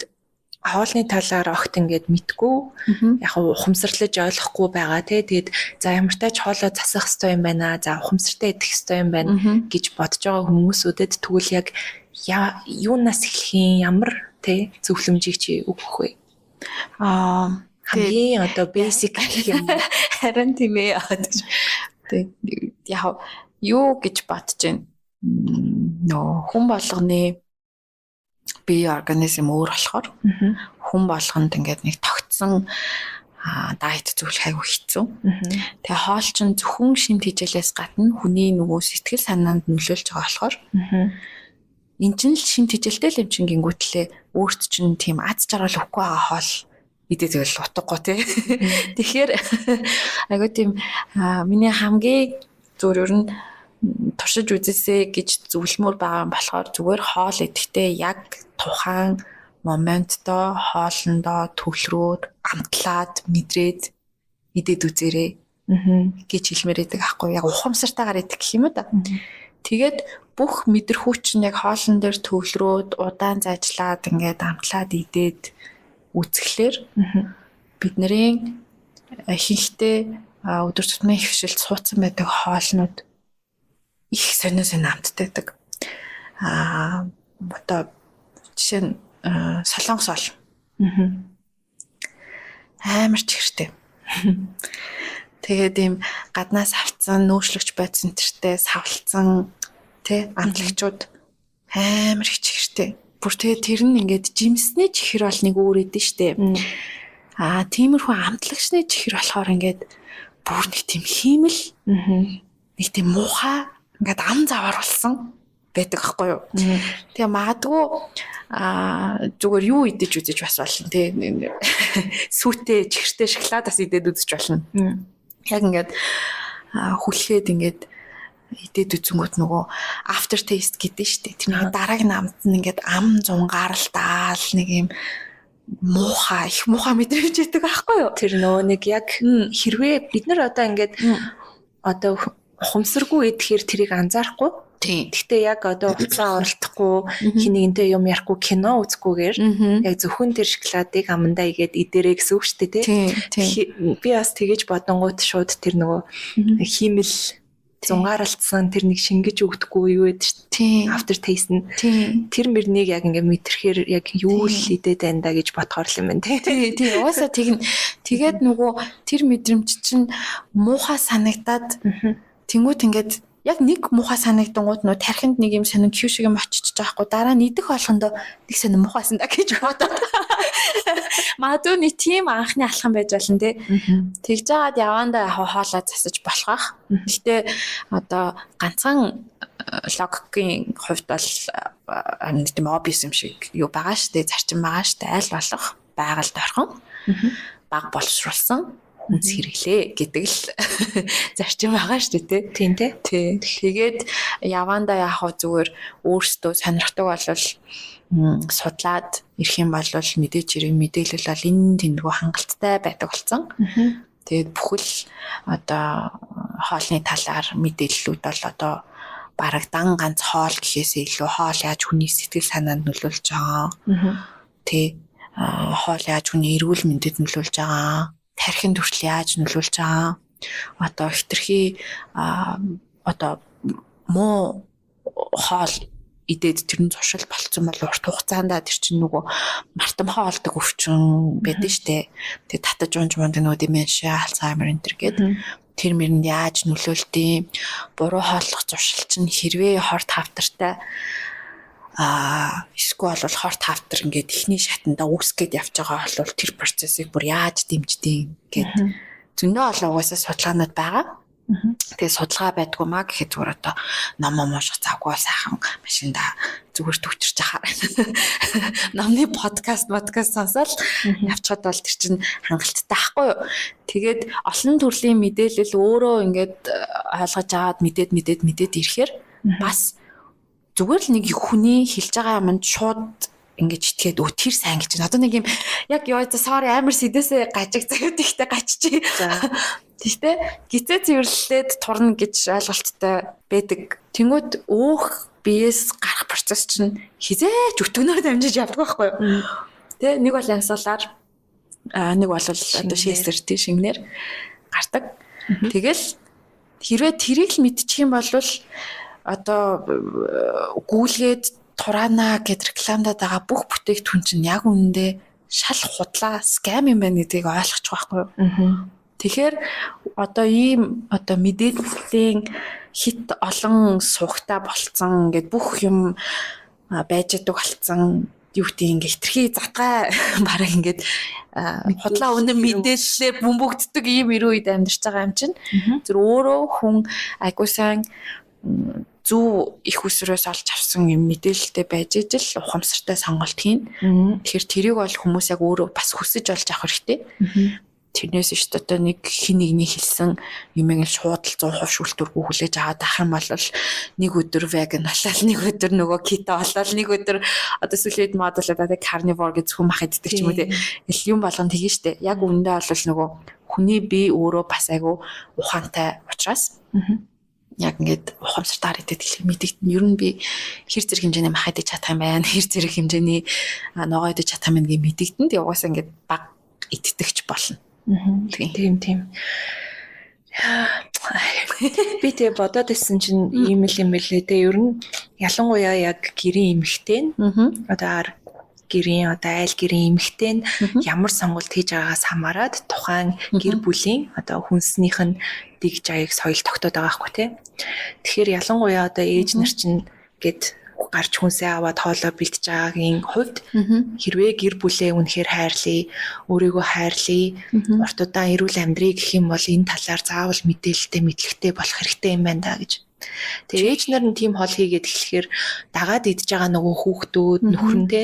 хоолны талаар огт ингээд мэдгүй яг ухамсарлаж ойлгохгүй байгаа тий. Тэгээд за ямар тач хоолоо засах хэрэгтэй юм байна. За ухамсартай идэх хэрэгтэй юм байна гэж бодож байгаа хүмүүсүүдэд тэгвэл яг юунаас эхлэх юм, ямар тий зөвлөмжийг чи өгөх вэ? Хамгийн одоо basic гэх юм. Харин тийм ээ. Тэг яг юу гэж бодож байна? Нөө хүн болгоны бие организм өөр болохоор хүн болгонд ингээд нэг тогтсон дайет зөвлөх айгүй хэцүү. Тэгээ хоол чинь зөвхөн шимт хичээлээс гадна хүний нөгөө сэтгэл санаанд нөлөөлж байгаа болохоор эн чинь л шимт хичээлтэй л юм чинь гингүүтлээ өөрт чинь тийм аз жаргал өгөхгүй байгаа хоол идэ тэгэл утгагүй тий. Тэгэхээр айгүй тийм миний хамгийн зүгээр ер нь туршиж үзээсэй гэж зөвлөмөр байгаа юм болохоор зүгээр хоол идэхдээ яг тухайн моментдоо хоолндоо төвлөрөөд амтлаад мэдрээд идээд үзээрэй гэж хэлмээр байдаг аахгүй яг ухамсартайгаар идэх гэх юм уу да. Тэгээд бүх мэдрэхүй чинь яг хоолн дээр төвлөрөөд удаан зажлаад ингээд амтлаад идээд үзэхлээр бидний ихэнхдээ өдөр тутмын хвшилд суудсан байдаг хоолнууд их сонин сонин амттай байдаг. Одоо жишээ нь Солонгос ол. Амар чихэртэй. Тэгээд ийм гаднаас авцсан нөөшлөгч бодис энтертэй савлцсан тий амтлагчуд амар их чихэртэй. Бүр тэгээд тэр нь ингээд жимсний чихэр бол нэг өөр идэн штэ. Аа тиймэрхүү амтлагчны чихэр болохоор ингээд бүр нэг тийм хиймэл нэг тийм муухай ингээд ам заваар болсон байдаг аахгүй юу. Тэгээ магадгүй зүгээр юу идэж үзэж бас болно тий. Сүүтэй чихэртэй шоколад бас идээд үзэж болно. Яг ингээд хүлхэд ингээд идээд үзэнгүүт нөгөө after taste гэдэг нь штэ. Тэр нэг дараагийн амт нь ингээд ам зунгаарлдаал нэг юм муухай их муухай мэдрэмж өгдөг аахгүй юу? Тэр нөгөө нэг яг хэрвээ бид нар одоо ингээд одоо ухамсаргүй идэхээр тэрийг анзаарахгүй. Гэхдээ яг одоо утсаа оролдохгүй, хэн нэгэнтэй юм ярихгүй, кино үзэхгүйгээр яг зөвхөн тэр шоколадыг амандаа игээд идэрэй гэсэн үг шүү дээ, тий. Би бас тэгэж бодонгууд шууд тэр нөгөө хиймэл зунгаарлцсан тэр нэг шингэж өгдөггүй юу гэдэг шүү дээ. After taste нь. Тэр мөрнийг яг ингээ мэдрэхээр яг юу л идээд байна да гэж бодохоор л юм байна тий. Тий. Угаасаа тэгнэ. Тэгээд нөгөө тэр мэдрэмж чинь муухай санагдаад тэнгуут ингээд яг нэг муухай санагдангууд нөө тархинд нэг юм сонин cue шиг юм очиж байгаа хгүй, дараа нь идэх болгондоо нэг сонин муухайсан да гэж бодоод магадгүй нэг тийм анхны алхам байж болно тий. Тэгж жагаад явандаа яг хоолоо засаж болох бах. Гэхдээ одоо ганцхан логикийн хувьд бол нэг тийм obvious юм шиг юу байгаа штэ, зарчим байгаа штэ, аль болох байгальд орхон баг боловсруулсан хүнс хэрэглээ гэдэг л зарчим байгаа шүү дээ. Тийм тий. Тий. Тэгээд явандаа яг хөө зүгээр өөрсдөө сонирхдаг бол судлаад ирэх юм бол мэдээж хэрэг мэдээлэл бол энэ тэндгүү хангалттай байдаг болсон. Тэгээд бүхэл одоо хоолны талаар мэдээллүүд бол одоо бараг дан ганц хоол гэхээсээ илүү хоол яаж хүний сэтгэл санаанд нөлөөлж байгаа. Тэ хоол яаж хүний эрүүл мэндэд нөлөөлж байгаа, тархинд хүртэл яаж нөлөөлж байгаа. Одоо хитрхи одоо муу хоол идээд тэр нь зуршил болцсон бол урт хугацаанд тэр чинь нөгөө мартамхай олдог өвчин байдаг штэ. Тэгээ татаж унж мундаг нөгөө dementia, Alzheimer энэ төр гээд тэр мэрэнд яаж нөлөөлдөм. Буруу хооллох зуршил чинь хэрвээ хорт хавтартай эсвэл бол хорт хавтар ингээд эхний шатанда үүсгээд явж байгаа бол тэр процессыг бүр яаж дэмждэг гээд зөндөө олон угаасаа судалгаанууд байгаа. Тэгээ судалгаа байдгүй маа гэхэд зүгээр одоо ном унших завгүй сайхан машинда зүгээр төвчөрч ахаар номны подкаст сонсоод явчихад бол тэр чинь хангалттай ахгүй юу. Тэгээд олон төрлийн мэдээлэл өөрөө ингээд ойлгож аваад мэдээд мэдээд мэдээд ирэхээр бас зүгээр л нэг хүний хэлж байгаа юмд шууд ингэж итгээд өө тэр сайн гэж байна. Одоо нэг юм яг ёо за sorry амар сэдээсээ гажиг заяа тэгтээ гаччих. За. Тэгтээ гизээ цэвэрлээд турна гэж ойлголттой байдаг. Тэнгүүд өөх биеэс гарах процесс чинь хизээч өтгөнөөр дамжиж явдаг байхгүй юу? Тэ нэг бол янсуулаар нэг бол одоо шээсэр тий шингэнээр гардаг. Тэгэл хэрвээ тэрийг л мэдчих юм бол одоо гүйлгээд тураана гэд рекламдаад байгаа бүх бүтээгдэхүүн чинь яг үнэндээ шал худлаа scam юм байна гэдгийг ойлгочих байхгүй юу? Тэгэхээр одоо ийм одоо мэдээллийн хит олон суугтай болцсон, ингээд бүх юм байж яадаг болцсон, юу гэдэг ингээ хитрхи затгай бараг ингээд худлаа үнэн мэдээллээр бөмбөгддөг ийм эрүү үед амьдарч байгаа юм чинь зүр өөрөө хүн айгуу сайн зөв их усрээс олж авсан юм мэдээлэлтэй байж ижил ухамсартай сонголт хийн. Тэгэхээр тэрийг бол хүмүүс яг өөрөө бас хүсэж олж авах хэрэгтэй. Тэрнээс шүү дээ одоо нэг хин нэгний хэлсэн юм ингээл шууд л 100% шүүлтүүргүй хүлээж аваад ах юм бол нэг өдөр vegan болоод, нэг өдөр нөгөө keto болоод, нэг өдөр одоо сүүлийн үед моделаад одоо carnivore гэж зөвхөн мах иддэг ч юм уу те. Ингээл юм болгон тэгэн штэ. Яг үүндээ бол нөгөө хүний бие өөрөө бас айгүй ухаантай учраас яг ингээд ухамсартаар идэд тэгэхээр мэдэгдэн. Ер нь би хэр зэрэг хэмжээний мах идэж чадах юм байна, хэр зэрэг хэмжээний ногоо идэж чадах юм байна гэ мэдэгдэн. Тэг угаасаа ингээд баг иддэгч болно. Тийм тийм. Би тэгээ бодоод исэн чинь ийм л юм бэлээ те. Ер нь ялангуяа яг гэрийн эмэгтэй нь одоо ар гэрийн одоо айл гэрийн эмэгтэй нь ямар сонголт хийж байгаагаас хамаарат тухайн гэр бүлийн одоо хүнснийх нь дэг жаяг соёл тогтоод байгаа байхгүй тий. Тэгэхээр ялангуяа одоо ээж нар чинь гээд гарч хүнсээ аваад хоолоо бэлтэж байгаагийн хувьд хэрвээ гэр бүлээ үнэхээр хайрлая, өөрийгөө хайрлая, урт удаан эрүүл амьдрий гэх юм бол энэ талаар заавал мэдээлэлтэй, мэдлэгтэй болох хэрэгтэй юм байна да гэж. Тэгээ ээж нар нь тийм хоол хийгээд эхлэхээр дагаад идж байгаа нөгөө хүүхдүүд нөхөр нь те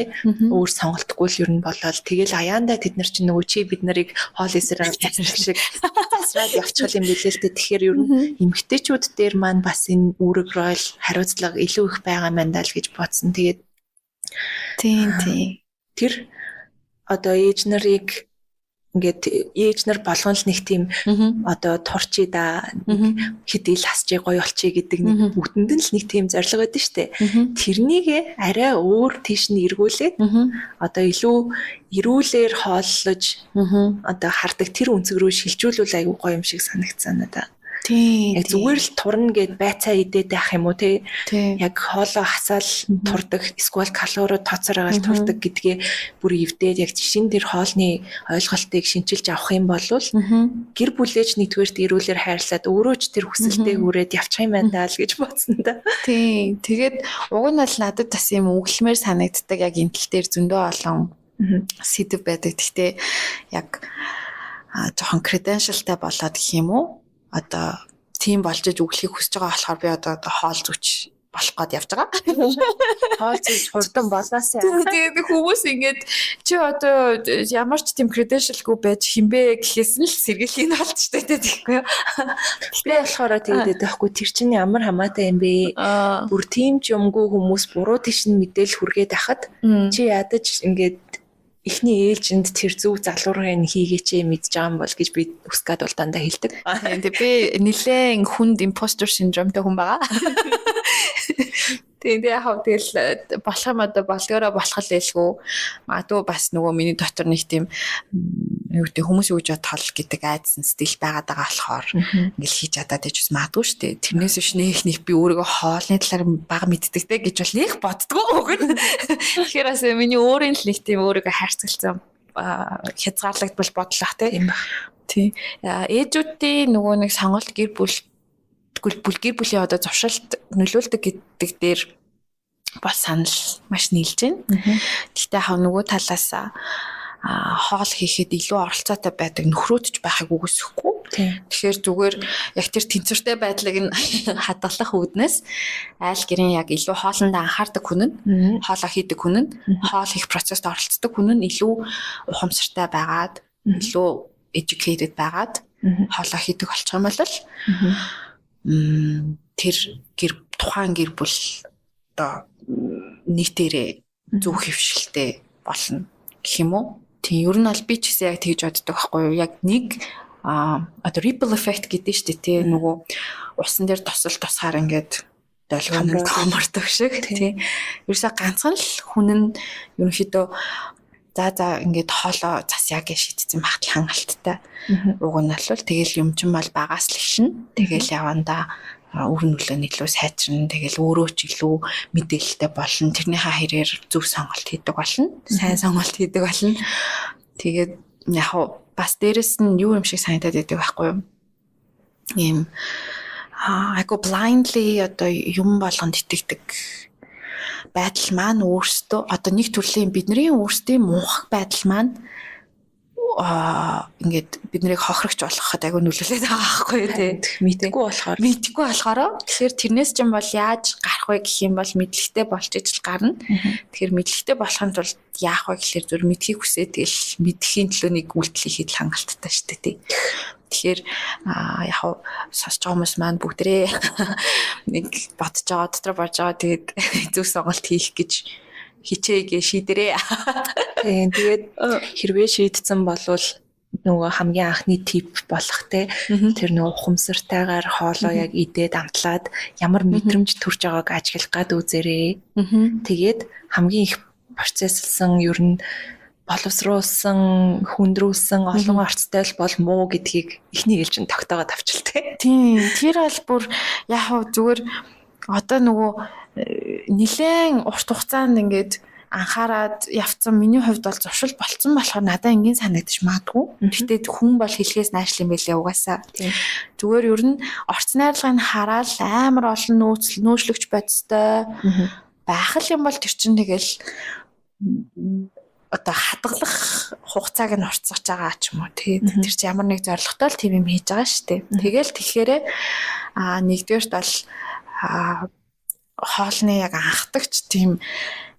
өөр сонголтгүй л ер нь болоод тэгэл аяандаа тэд нар чинь нөгөө чи бид нарыг хоол хийсээр шиг засраад явчихвал юм билээ л те. Тэгэхээр ер нь эмэгтэйчүүд дээр маань бас энэ үүрэг роль хариуцлага илүү их байгаа юм байна даа л гэж бодсон. Тэгээд тийм тийм. Тэр одоо ээж нарыг ингээд ээж нар болгон л нэг тийм одоо турчи да хэд ил хасчи гоё болчий гэдэг нэг бүгдэнд нь л нэг тийм зорилго байдаг штэ. Тэрнийг арай өөр тийш нь эргүүлээд одоо илүү эрүүлэр хооллож одоо хардаг тэр өнцөг рүү шилжүүлвэл айгүй гоё юм шиг санагдсан надад. Тийм. Яг зүгээр л турна гэд байцаа идээд байх юм уу те. Яг хоолоо хасаал турдаг, эсвэл калори тооцоор агаал турдаг гэдгээ бүр эвдээд яг жишээн тэр хоолны ойлголтыг шинчилж авах юм бол гэр бүлээч нэгдүгээрт эрүүлэр хайрлаад өөрөө ч тэр хүсэлтэд хүрээд явчих юм байна даа л гэж бодсон да. Тийм. Тэгээд уг нь бол надад бас юм өглөмөр санагддаг яг энэ тал дээр зөндөө олон сэдв байдаг. Гэхдээ яг жоохон credentialтай болоод гэх юм уу? Одоо тийм болж иж өглөхийг хүсэж байгаа болохоор би одоо хоол зүч болох гээд явж байгаа. Хоол зүч хурдан болоосаа. Тэгээд хүмүүс ингээд чи одоо ямар ч тийм credentialгүй байж хинбэ гэхээс нь л сэргэлийг нь олчтой те тэгэхгүй юу. Би болохоор тэгээд байхгүй тэр чинь ямар хамаатай юм бэ? Бүр тийм ч юмгүй хүмүүс буруу тийш нь мэдээлэл хүргээд байхад чи ядаж ингээд эхний ээлжинд тэр зөв залуурыг хийгээч мэдж байгаа юм бол гэж би өсгад бол дандаа хэлдэг. Тийм би нилээн хүнд imposter syndromeтэй хүн байгаа. Тийм тэгээ яг тэгэл болох юм одоо болдгоороо болох л байлгүй. Магадгүй бас нөгөө миний дотор нэг тийм юу гэдэг хүмүүс юу гэж бодох гэдэг айдсан сэтгэл байгаад байгаа болохоор ингээл хийж чадаад байж бас магадгүй шүү дээ. Тэрнээс биш нэх нэг би өөрийгөө хоолны талаар бага мэддэг те гэж бол нэх боддгоо уг нь. Тэгэхээр бас миний өөрийн л нэг тийм өөрийгөө хайрцагцсан хязгаарлагдмал бодлоо те. Тийм баг. Тий. Ээжүүдийн нөгөө нэг сонголт гэр бүл гэр бүлийн одоо зуршилт нөлөөлдөг гэдэг дээр бол санал маш нийлж байна. Гэхдээ хав нөгөө талаас хоол хийхэд илүү оролцоотой байдаг нөхрөөдч байхыг үгүйсэхгүй. Тэгэхээр зүгээр яг тэр тэнцвэртэй байдлыг нь хадгалах үүднээс айл гэрийн яг илүү хоолндоо анхаардаг хүн нь, хоолоо хийдэг хүн нь, хоол хийх процесст оролцдог хүн нь илүү ухамсартай байгаад, илүү educated байгаад хоолоо хийдэг болчих юм бол тэр гэр тухайн гэр бүл одоо нийтээрээ зөв хэвшилтэй болно гэх юм уу? Тийм ер нь бол би ч гэсэн яг тэгж боддог байхгүй юу? Яг нэг одоо ripple effect гэдэг шүү дээ тий нөгөө усан дээр тосол тусгаар ингээд долгионоор томордог шиг тий. Ерөөсөө ганцхан л хүн нь ерөнхийдөө за ингээд хоолоо засъя гэж шийдсэн багт хангалттай. Уг нь бол тэгэл юм чинь бол багаас л эхэлнэ. Тэгэл явандаа үр нөлөө нь илүү сайжирна. Тэгэл өөрөө ч илүү мэдээлэлтэй болно. Тэрнийхээ хэрээр зөв сонголт хийдэг болно. Сайн сонголт хийдэг болно. Тэгээд яг бас дээрэс нь юу юм шиг санагдаад байдаг байхгүй юу? Ийм айгу blindly одоо юм болгонд итгэдэг байдал маань өөртөө одоо нэг төрлийн бидний өөрсдийн мунхаг байдал маань ингээд бид нарыг хохирогч болгоход айгүй нөлөөлөд байгаа байхгүй юу тий. Мэдгүй болохоор. Мэдгүй болохоор. Тэгэхээр тэрнээс ч юм бол яаж гарах вэ гэх юм бол мэдлэгтэй болж ижил гарна. Тэгэхээр мэдлэгтэй болохын тулд яах вэ гэхлээр зүр мэдхийг хүсээ тэгэл мэдхийн төлөө нэг үйлдэл хийхэд л хангалттай шүү дээ тий. Тэгэхээр яг хав сонсож байгаа хүмүүс маань бүгдрээ нэг бодож байгаа, дотор бодож байгаа тэгээд зөв сонголт хийх гэж хичээгээ шийдэрээ. Тийм тэгээд хэрвээ шийдсэн болвол нөгөө хамгийн анхны тип болох те тэр нөгөө ухамсартайгаар хоолоо яг идээд амтлаад ямар мэдрэмж төрж байгааг ажиглах гад үзээрэй. Тэгээд хамгийн их процесслсан ер нь боловсруулсан, хүндрүүлсэн, олон орцтой л бол муу гэдгийг эхний ээлжинд тогтоогоод авчил те. Тийм, тэр бол бүр яг хав зүгээр одоо нөгөө нилээн урт хугацаанд ингээд анхаарад явцсан миний хувьд бол зуршил болцсон болохоор надад энгийн санагдчих магадгүй. Гэхдээ хүн бол хэлхээс наашл юм байлээ угаасаа. Зүгээр ер нь орц найрлагыг хараад амар олон нөөцл нөөцлөгч бодистой байх л юм бол тэр чинь тэгэл одоо хадгалах хугацааг нь хурцсаж байгаа ч юм уу тий. Тэр чинь ямар нэг зорилготой л тийм юм хийж байгаа шүү дээ. Тэгэл тэгэхээр нэгдүгээрт бол хоолны яг анхдагч тийм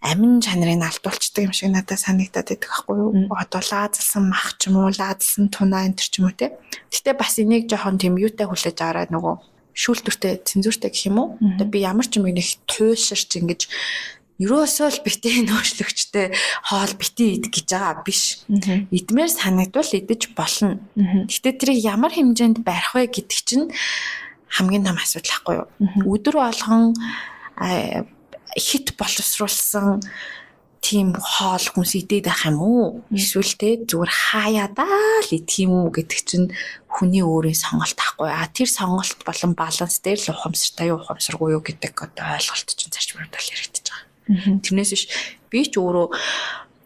амин чанарыг алдуулцдаг юм шиг надад санагдаад байдаг байхгүй юу? Одоо лаазалсан мах ч юм уу, лаазалсан тунаа энэ төр ч юм уу тий. Гэтэ бас энийг жоохон тийм юутай хүлээж аваарай, нөгөө шүүлтүртэй, цензуртэй гэх юм уу? Одоо би ямар ч юм нэг туйлширч ингэж ерөөсөө л битээ нөөцлөгчтэй хоол битээ ид гэж байгаа биш. Идмээр санагдвал идэж болно. Гэтэ тэрийг ямар хэмжээнд барих вэ гэдэг чинь хамгийн том асуудал байхгүй юу? Өдөр болгон хит боловсруулсан тийм хоол хүнс идээд байх юм уу? Эсвэл те зүгээр хаяадаа л идэх юм уу гэдэг чинь хүний өөрийн сонголт ахгүй. А тэр сонголт болон баланс дээр л ухамсартай юу, ухамсаргүй юу гэдэг одоо ойлголт чинь зарчмаар бол яригдчих байгаа. Тэрнээс биш би ч өөрөө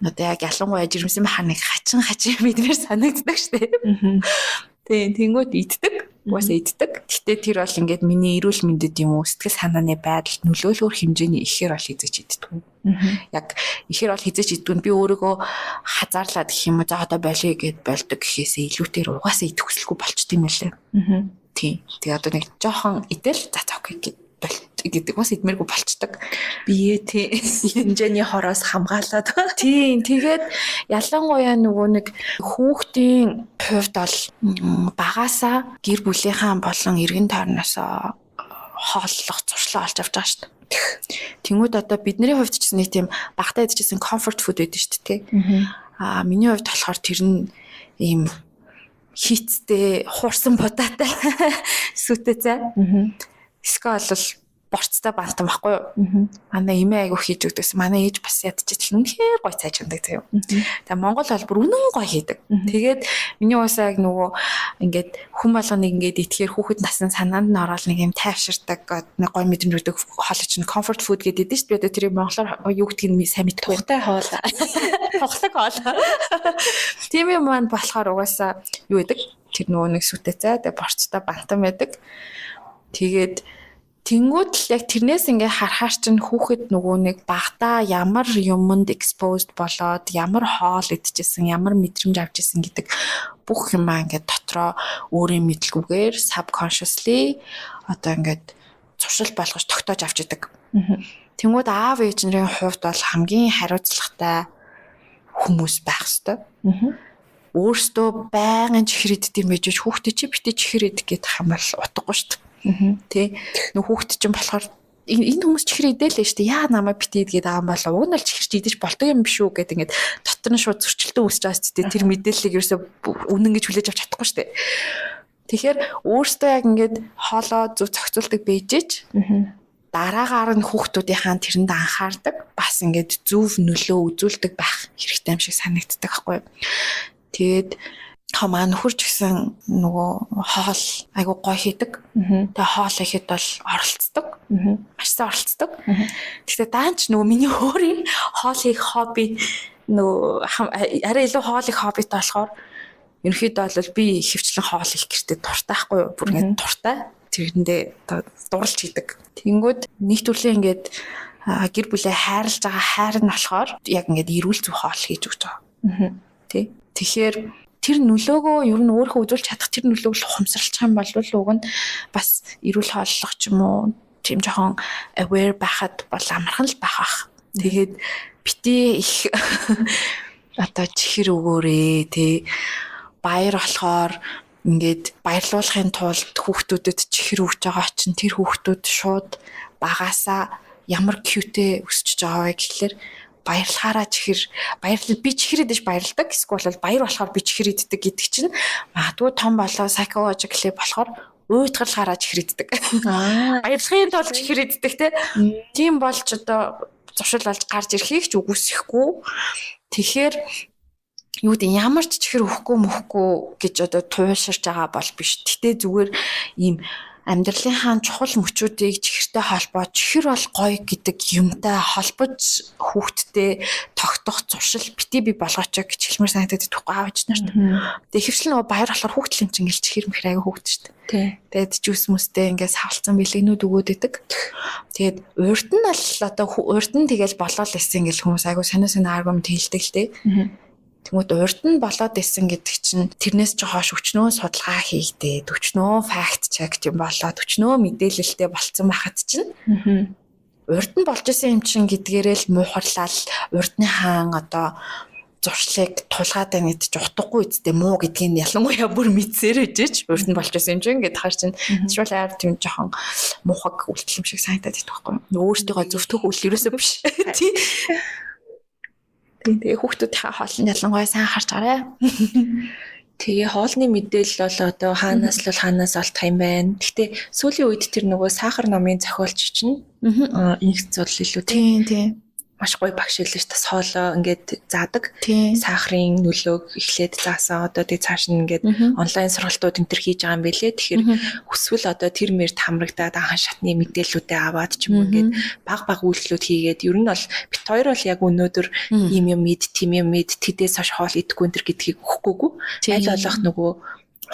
одоо яг ялангуяа жирэмсэн бахаар нэг хачин хачин мэдмээр санагддаг штэ. Тийм, тэнгууд иддэг. Угаасаа иддэг. Гэтэ тэр бол ингээд миний эрүүл мэндэд юм уу, сэтгэл санааны байдалд нөлөөлөхөр хэмжээний ихээр бол хизэж иддэг. Яг ихээр бол хизэж иддэг. Би өөрийгөө хазаарлаад гэх юм уу, за одоо болиё гэд болдог гэхээсээ илүүгээр угаасаа идэх хүсэлгүй болчт юм лээ. Тийм. Тэгээ одоо нэг жоохон идэл за окей гэд гэдэг бас идмээргүй болчдөг. Бие тий хэмжээний хороос хамгаалаад. Тийм. Тэгээд ялангуяа нөгөө нэг хүүхдийн хувьд бол багасаа гэр бүлийнхаа болон эргэн тойрноос хооллох зуршлаа олж авч байгаа шүү дээ. Тэнгүүд одоо бидний хувьд ч гэсэн нэг тийм багтаа идчихсэн comfort food байдаг шүү дээ. Аа миний хувьд болохоор тэр нь ийм хийцтэй хуурсан будаатай сүйтэй цай. Эсвэл бол борцтой бантан байхгүй юу? Манай эмээ айгу хийж өгдөгс. Манай ээж бас ядчихл үнэхээр гоё цай чамдаг заяа. Тэгээ Монгол бол бүр үнэн гоё хийдэг. Тэгээд миний уусаа яг нөгөө ингээд хүн болгоныг ингээд итгэхээр хүүхэд насан санаанд нь ороод нэг юм тайвширдаг, нэг гоё мэдрэмж өгдөг хоол чинь comfort food гэдэг дээ шүү дээ. Би одоо тэрийг монголоор юу гэдгийг нь сайн мэдэхгүй. Тухтай хоол. Тухлаг хоол. Тийм юм маань болохоор угаасаа юу гэдэг? Тэр нөгөө нэг сүтэй цай, тэгээ борцтой бантан байдаг. Тэгээд тэнгууд л яг тэрнээс ингээ харахаар чинь хүүхэд нөгөө нэг багтаа ямар юмд exposed болоод, ямар хоол идчихсэн, ямар мэдрэмж авч исэн гэдэг бүх юмаа ингээд дотроо өөрийн мэдлгүйгээр subconsciously одоо ингээд зуршил болгож тогтоож авч идэг. Тэнгүүд аав ээж нарын хувьд бол хамгийн хариуцлагатай хүмүүс байх ёстой. Өөрсдөө байнгын чихэр иддэг юм байж хүүхдээ чи битээ чихэр идэх гэдэг юм бол утгагүй шүү дээ. Тэ. Нөх хүүхд чинь болохоор энэ хүмүүс чихэр идээлээ шүү дээ. Яа намайг битээ идгээд байгаа юм болоо. Уг нь бол чихэр чи идэж болдог юм биш үү гэдэг ингээд дотор нь шууд зөрчилтөө үүсэж байгаа шүү дээ. Тэр мэдээллийг ерөөсөө үнэн гэж хүлээж авч чадахгүй шүү дээ. Тэгэхээр өөртөө яг ингээд хоолоо зөв зохицуулдаг бэжэж дараагаар нь хүүхдүүдийнхаа тэрэнд анхаардаг, бас ингээд зөв нөлөө үзүүлдэг байх хэрэгтэй юм шиг санагддаг байхгүй юу. Тэгээд хамаа нөхөр ч гэсэн нөгөө хоол айгу гоё хийдэг. Тэгээ хоол ихэд бол оролцдог. Маш сайн оролцдог. Гэхдээ даанч нөгөө миний өөрийн хоол хийх хобби нөгөө арай илүү хоол хийх хоббитой болохоор ерөнхийдөө бол би хөвчлэн хоол хийх гэртээ дуртай байхгүй юу? Бүр ингээд дуртай. Тэрэндээ одоо дурлж хийдэг. Тэнгүүд нэг төрлийн ингээд гэр бүлээ хайрлаж байгаа хайр нь болохоор яг ингээд эрүүл зөв хоол хийж өгч байгаа. Тэ. Тэгэхээр тэр нөлөөгөө ер нь өөрөө үзүүлж чадах тэр нөлөөг л ухамсарлах юм бол уг нь бас эрүүл хооллох ч юм уу, тийм жоохон aware байхад бол амархан л байх ах. Тэгээд битээ их одоо чихэр өгөөрэй тий. Баяр болохоор ингээд баярлуулахын тулд хүүхдүүдэд чихэр өгч байгаа чинь тэр хүүхдүүд шууд багасаа ямар cute өсөж байгаа вэ гэхлээр баярлахаараа чихэр баярлал би чихэр идэж баярладаг, эсвэл бол баяр болохоор би чихэр иддэг гэдэг чинь магадгүй том болоо psychologically болохоор уйтгарлахаараа чихэр иддэг. Баярлахын тулд чихэр иддэг те. Тийм болж одоо зуршил болж гарч ирэхийг ч үгүйсэхгүй. Тэгэхээр юу гэдэг, ямар ч чихэр өгөхгүй мөхгүй гэж одоо туйлширч байгаа бол биш. Гэтэ зүгээр ийм Амьдралынхаа чухал мөчүүдийг чихэртэй холбоо, чихэр бол гоё гэдэг юмтай холбож хүүхдтэй тогтох зуршил бити би болгооч гэж хэлмээр санагдаад идэх аав ээж нарт. Тэгээ ихэвчлэн нөгөө баяр болохоор хүүхдэл юм чинь ингээл чихэр мэхэр аяга хүүхд шүү дээ. Тэгээд жүүс мүстэй ингээд савлцсан бэлгнүүд өгөөд идэг. Тэгээд урд нь бол одоо урд нь тэгэл болоод исэн ингээл хүмүүс айгу сонио сонио аргумент хэлдэг л дээ. Тэнгүүд урд нь болоод исэн гэдэг чинь тэрнээс ч хойш өчнөө судалгаа хийгдээд, өчнөө fact check юм болоод, өчнөө мэдээлэлтэй болцсон байхад чинь урд нь болж исэн юм чинь гэдгээрээ л муухарлал урдныхаа одоо зуршлыг тулгаад байна гэдэг чинь утгагүй үсттэй муу гэдгийг нь ялангуяа бүр мэдсээр ээжэж урд нь болж исэн юм чинь гэдээ хаар чинь тэгвэл аяар тийм жоохон муухай үйлдэл юм шиг санагдаад идэх байхгүй юу. Өөртөөгөө зөвтгөх үйл ерөөсөө биш. Тий. Тэгээ хүүхдүүдийнхээ хоол нь ялангуяа сайн харж гараа. Тэгээ хоолны мэдээлэл бол одоо хаанаас л хаанаас олдох юм байна. Гэхдээ сүүлийн үед тэр нөгөө сахар номын зохиолч чинь инх зул илүү тийм маш гоё багш хэлээ шүү дээ. Хоолоо ингээд заадаг. Сахарын нөлөөг эхлээд заасан. Одоо тэг цааш нь ингээд онлайн сургалтууд энэ төр хийж байгаа юм билэ. Тэгэхээр хүсвэл одоо тэр мэрт хамрагдаад анхан шатны мэдээллүүдээ аваад ч юм уу ингээд баг баг үйлдэлүүд хийгээд ер нь бол бит хоёр бол яг өнөөдөр ийм юм мэд, тийм юм мэд, тэдээс хойш хоол идэхгүй энэ төр гэдгийг өгөхгүйгүй. Аль болох нөгөө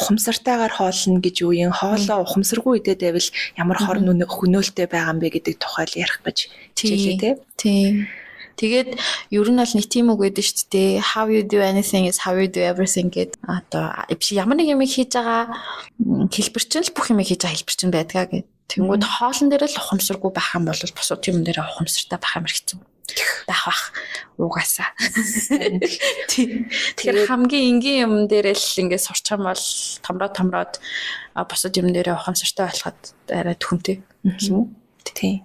ухамсартайгаар хоолно гэж юу юм, хоолоо ухамсаргүй идээд байвал ямар хор хөнөөлтэй байгаа юм бэ гэдэг тухай л ярих гэж хичээлээ тий. Тийм. Тэгээд ер нь бол нэг тийм үг байдаг шүү дээ. How you do anything is how you do everything гэдэг. Одоо биш ямар нэг юм хийж байгаа хэлбэр чинь л бүх юм хийж байгаа хэлбэр чинь байдгаа гэд. Тэнгүүд хоолн дээр л ухамсаргүй байх юм бол бусад юм дээр ухамсартай байх юм хэцүү байх бах угаасаа. Тийм. Тэгэхээр хамгийн энгийн юм дээр л ингээд сурчих юм бол томроод бусад юм дээрээ ухамсартай болоход арай төхөмтэй юм уу? Тийм.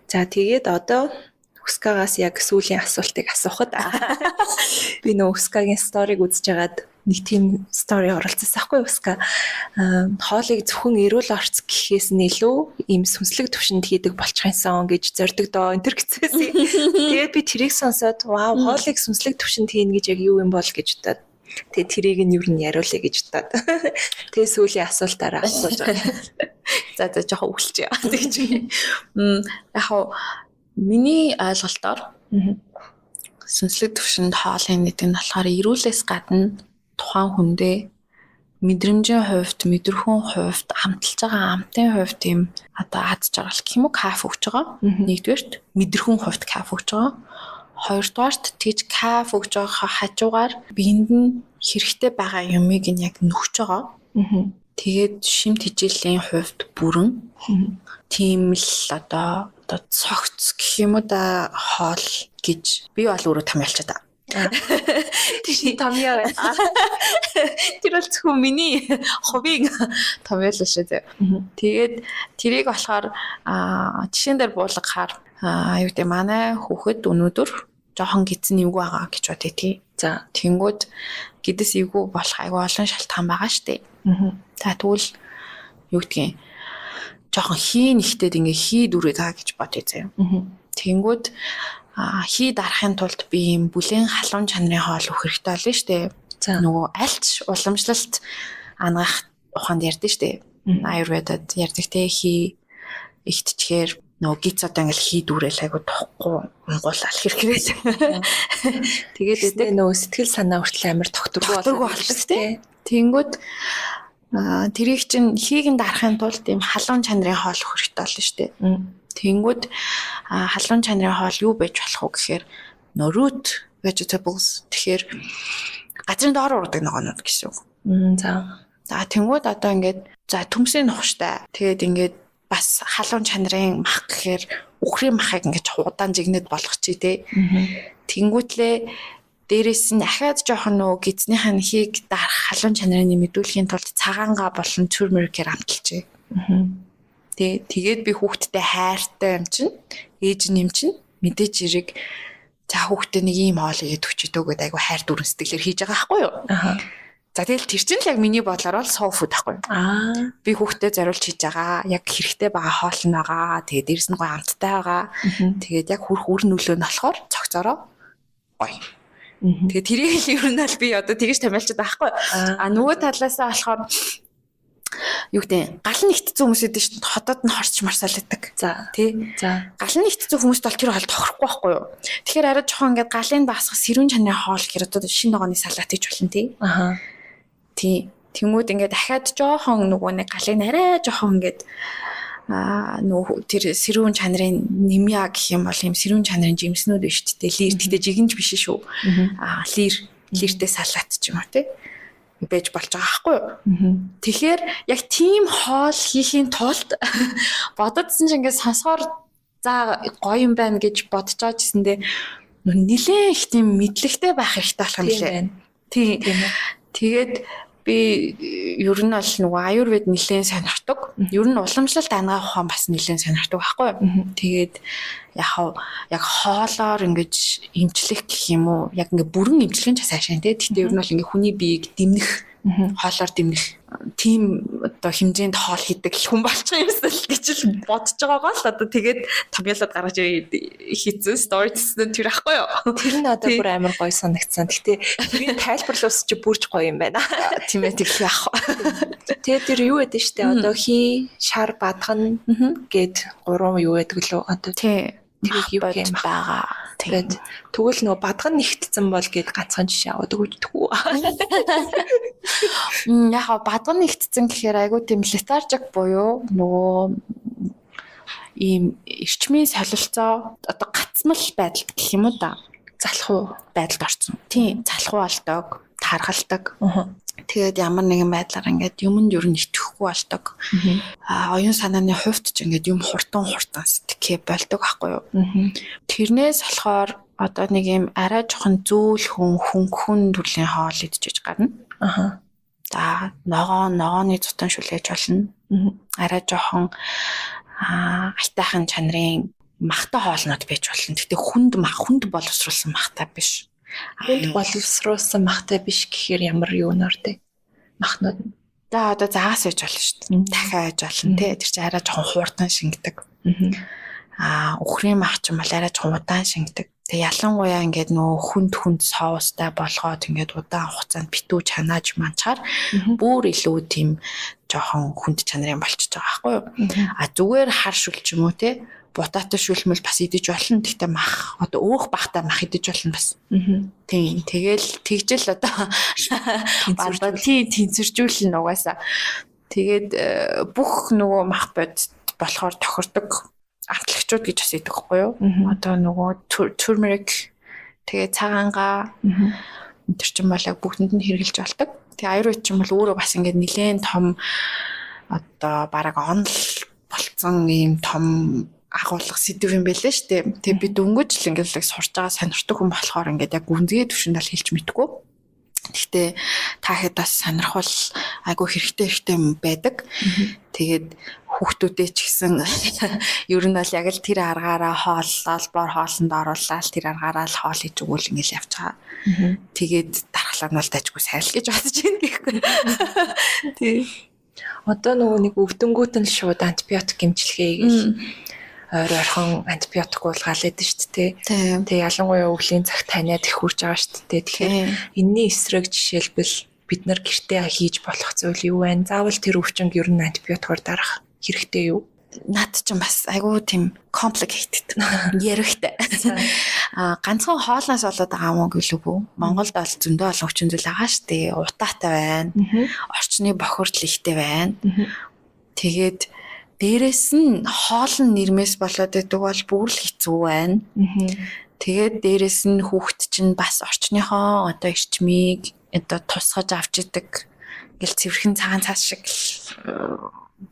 За тэгээд одоо Үскагаас яг сүүлийн асуултыг асуухад би нөө Үскагийн story г үзэж хагаад нэг тийм story оролцсон байхгүй Үска. Хоолыг зөвхөн эрүүл орц гэхээс нь илүү ийм сүнслэг төвшөнд хийдэг болчих юмсан гэж зорддог доо энэ төр гэцээсэн. Тэгээд би тэрийг сонсоод вау, хоолыг сүнслэг төвшөнд хийнэ гэж яг юу юм бол гэж бодоод тэгээ тэрийг нь юу нь яриулъя гэж бодоод тэгээ сүүлийн асуултаараа асууж байгаа. За за жоохон үгэлж яа. Тэгэж. Яг хав миний ойлголтоор сүнслэг төвшөнд хоол хийнэ гэдэг нь болохоор эрүүлээс гадна тухайн хүндээ мэдрэмжийн хувьд, мэдрэхүйн хувьд, амталж байгаа амтын хувьд тийм одоо аз жаргал гэх юм уу кайф өгч байгаа. Нэгдүгээрт мэдрэхүйн хувьд кайф өгч байгаа. Хоёрдугаарт тэгж кайф өгч байгаа хажуугаар биед нь хэрэгтэй байгаа юмыг нь яг нөхж байгаа. Тэгээд шим тэжээлийн хувьд бүрэн тийм л одоо цогц гэх юм уу да хоол гэж би бол өөрөө томьёолчод байгаа. Тэр томьёо байна. Тэр бол зөвхөн миний хувийн томьёолол шүү дээ. Тэгээд тэрийг болохоор жишээн дээр буулгахаар юу гэдэг манай хүүхэд өнөөдөр жоохон гидсэн эвгүй байгаа гэж бодъё тий. За тэнгүүд гидес эвгүй болох айгүй олон шалтгаан байгаа шүү дээ. За тэгвэл юу гэдгийг жоохон хий нэгтээд ингээ хий дүрээ байгаа гэж бодъё заяа. Тэнгүүд хий дарахын тулд би ийм бүлээн халуун чанарын хоол өгөх хэрэгтэй болно шүү дээ. За нөгөө альч уламжлалт ангах ухаанд ярьдэн шүү дээ. Аюурведад ярьдаг те хий ихтчихээр нөгөө гиц одоо ингээл хий дүүрэл айгу тухгүй унгуулал хэрхрээл. Тэгээд гэдэг нөгөө сэтгэл санаа хүртэл амар тогтворгүй болдог те. Тэнгүүд тэрийг чинь хийг нь дарахын тулд ийм халуун чанарын хоол өгөх хэрэгтэй болно шүү дээ. Тэнгүүд халуун чанарын хоол юу байж болох вэ гэхээр нөө root vegetables тэгэхээр газрын доор ургадаг ногоонууд гэсэн үг. За. За тэнгүүд одоо ингээд за төмсийн нухаштай. Тэгээд ингээд бас халуун чанарын мах гэхээр үхрийн махыг ингээд удаан жигнэд болгочих тий. Тэнгүүтлээ дээрээс нь ахаад жоохон нөгөө гидснийхаа хийг дарах халуун чанарын нэмэгдүүлэхийн тулд цагаангаа болон turmeric-ээр амталжээ. Тэ тэгээд би хүүхдтэй хайртай юм чинь ээж нь юм чинь мэдээч хэрэг за хүүхдээ нэг ийм хоол игээд өчөдөө гэдэг айгу хайр дүрэн сэтгэлээр хийж байгаа байхгүй юу? Аа. За тэгэл тэр чинь л яг миний бодлоор бол soul food байхгүй юу? Аа. Би хүүхдээ зориулж хийж байгаа. Яг хэрэгтэй байгаа хоол нь байгаа. Тэгээд дээрэс нь гоё амттай байгаа. Тэгээд яг хүрх үр нөлөө нь болохоор цогцороо гоё. Тэгээд тэрийг л ер нь бол би одоо тэгж томьёолчод байгаа байхгүй юу? А нөгөө талаасаа болохоор юу гэдэг гал нэгтцэн хүмүүс идэв шүү дээ. Хотод нь хорч марсаал идэг. За. Тий. За. Гал нэгтцэн хүмүүст бол тэр хоол тохирохгүй байхгүй юу? Тэгэхээр арай жоохон ингээд галын даасгах сэрүүн чанарын хоол гэхээр одоо шинэ ногооны салат хийж болно тий. Аха. Тий. Тэнгүүд ингээд дахиад жоохон нөгөө нэг галыг арай жоохон ингээд нөгөө тэр сэрүүн чанарын нэмья гэх юм бол юм сэрүүн чанарын жимснүүд биш үү те, лир гэтээ жигэнж биш шүү. Лиртэй салат ч юм уу те байж болж байгаа байхгүй юу. Тэгэхээр яг тийм хоол хийхийн тулд бододсон чинь ингээд сонсохоор за гоё юм байна гэж бодож байгаа гэсэндээ нилээн их тийм мэдлэгтэй байх хэрэгтэй болох юм лээ. Тийм. Тэгээд би ер нь бол нөгөө аюурвед нэлээд сонирхдаг. Ер нь уламжлалт анагаах ухаан бас нэлээд сонирхдаг байхгүй юу. Тэгээд яг хоолоор ингэж эмчлэх гэх юм уу? Яг ингээ бүрэн эмчлэх нь ч цаашаа тий. Гэхдээ ер нь бол ингээ хүний биеийг дэмнэх, хоолоор дэмнэх тийм одоо хэмжээнд хоол хийдэг хүн болчих юмсан л гэж л бодож байгаагаа л одоо тэгээд томьёолоод гаргаж хийцэн story гэсэн тэр ахгүй юу. Тэр нь одоо бүр амар гоё санагдсан. Гэтэ тэрийг тайлбарлуулсан чи бүрж гоё юм байна. Тийм ээ, тэгэл яах вэ. Тэгээд тэр юу гэдэг штэ одоо хий, шар, бадган гэд гурван юу гэдэг лөө одоо. Тий. Тэрийг юу гэх юм байгаа. Тэгээд тэгвэл нөгөө бадган нэгтцэн бол гээд ганцхан жишээ аваад өгч тгүү. Яг бадган нэгтцэн гэхээр айгүй тийм летаржик буюу нөгөө ийм эрчмийн солилцоо одоо гацмал байдалд гэх юм уу да. Залхуу байдалд орсон. Тийм, залхуу болдог, таргалдаг. Тэгээд ямар нэгэн байдлаар ингээд юмд ер нь итгэхгүй болдог. Оюун санааны хувьд ч ингээд юм хурдан сэтгэхээ болдог байхгүй юу. Тэрнээс болохоор одоо нэг юм арай жоохон зөөлхөн хөнгөн төрлийн хоол идчихэж гарна. За, ногооны зутан шүлээж болно. Арай жоохон айтайхан чанарын махтай хоолнууд байж болно. Гэтэ хүнд боловсруулсан махтай биш. Хүнд боловсруулсан махтай биш гэхээр ямар юунаар те махнууд нь. За одоо загас байж болно шүү дээ. Дахиад байж болно те. Тэр чинь арай жоохон хурдан шингэдэг. Үхрийн мах ч юм бол арай жоохон удаан шингэдэг. Тэгээ ялангуяа ингээд нөгөө хүнд соустай болгоод ингээд удаан хугацаанд битүү чанааж манчаар бүр илүү тийм жоохон хүнд чанарын болчихж байгаа байхгүй юу. А зүгээр хар шүл ч юм уу те. Бутаатай шүлмэл бас идэж болно. Гэхдээ мах одоо өөх бахтай мах идэж болно бас. Тийм. Тэгэл тэгжэл одоо тэнцвэржүүлнэ угаасаа. Тэгээд бүх нөгөө мах бод болохоор тохирдог амтлагчуд гэж бас идэх байхгүй юу? Одоо нөгөө turmeric тэгээ цагаангаа тэр чинь бол яг бүгдэнд нь хэрэгжилж болдог. Тэгээ аюурвед чинь бол өөрөө бас ингээд нэлээд том одоо бараг онол болцсон ийм том агуулга сэдв юм байлээ шүү дээ. Тэгээ би дөнгөж л ингээд л сурж байгаа сонирхдаг хүн болохоор ингээд яг гүнзгий түвшинд л хэлж мэдгүй. Гэхдээ та хэд бас сонирхвол айгүй хэрэгтэй юм байдаг. Тэгээд хүүхдүүдээ ч гэсэн ер нь бол яг л тэр аргаараа хооллол, бор хоолнд оруулаад тэр аргаараа л хоол хийж өгвөл ингээд явж байгаа. Тэгээд дархлаа нь бол дажгүй сайн л гэж бодож байна гэхгүй. Тий. Одоо нөгөө нэг өвдөнгүүт нь шууд антибиотик эмчилгээ гэж ойр ойрхон антибиотик уулгаал байдаг шүү дээ. Тэгээ ялангуяа өвлийн цагт таниад их хурж байгаа шүү дээ. Тэгэхээр энэний эсрэг жишээлбэл бид нар гэртээ хийж болох зүйл юу вэ? Заавал тэр өвчнөд ер нь антибиотикоор дарах хэрэгтэй юу? Над ч бас айгүй тийм complicated ярихтай. Ганцхан хоолноос болоод байгаа юм уу гэлээгүй. Монголд бол зөндөө олон өвчин зүйл байгаа шүү дээ. Утаатай байна. Орчны бохирдол ихтэй байна. Тэгээд дээрэс нь хоол нь нэрмээс болоод байдаг бол бүр л хэцүү байна. Тэгээд дээрэс нь хүүхэд чинь бас орчныхоо одоо эрчмийг одоо тусгаж авч идэг ингээл цэвэрхэн цагаан цаас шиг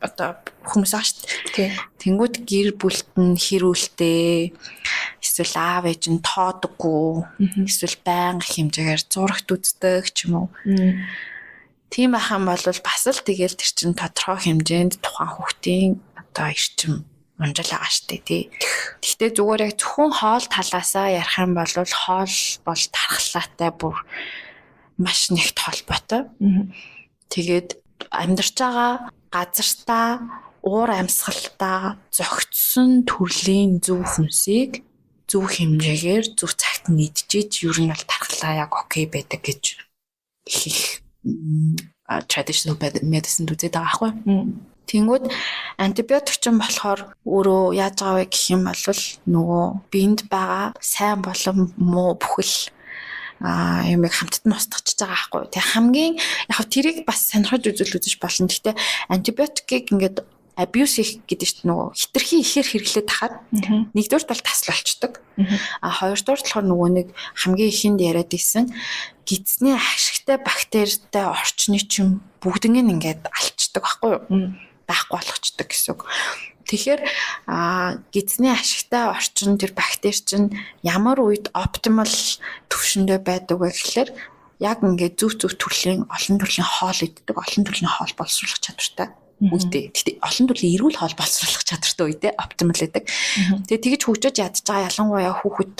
одоо хүмүүс аа шүү дээ. Тэнгүүт гэр бүлт нь хэрүүлтэй эсвэл аав ээж нь тоодоггүй эсвэл байнга хэмжээгээр зурагт үздэг ч юм уу. Тийм байх юм бол бас л тэгэл тэр чин тодорхой хэмжээнд тухайн хүүхдийн одоо эрчим унжаал байгаа шүү дээ тий. Гэхдээ зүгээр яг зөвхөн хоол талаасаа ярих юм бол хоол бол тархлаатай бүр маш нэгт холбоотой. Тэгээд амьдарч байгаа газартаа уур амьсгалтаа зохицсон төрлийн зөв хүнсийг зөв хэмжээгээр зөв цагт нь идчихэж ер нь бол тархлаа яг окей байдаг гэж их Traditional medicine үзээд байгаа байхгүй. Тэнгүүд антибиотик ч болохоор өөрөө яаж байгаа вэ гэх юм бол нөгөө биед байгаа сайн болон муу бүхэл юмыг хамтд нь устгачиж байгаа байхгүй. Тэг хамгийн яг тэрийг бас сонирхож үзэл үзэж болно. Гэхдээ антибиотикийг ингээд abuse хийх гэдэг чинь нөгөө хитрхи ихээр хэрэглээд тахад нэгдүгээр бол тасал болчдөг. А хоёрдугаар болохоор нөгөө нэг хамгийн ихэнд яриад исэн гидсний ашигтай бактеритай орчны чинь бүгднийг ингээд алчдаг байхгүй юу? Байхгүй болгочдөг гэсэн үг. Тэгэхээр гидсний ашигтай орчин тэр бактери чинь ямар үед optimal төвшөндөө байдаг вэ гэхлээр яг ингээд зөв зөв төрлийн олон төрлийн хоол иддэг, олон төрлийн хоол боловсруулах чадвартай үедээ. Гэхдээ олон төрлийн эрүүл хоол боловсруулах чадвартай үедээ optimal гэдэг. Тэгээ тэгж хөгжиж ядж байгаа, ялангуяа хүүхэд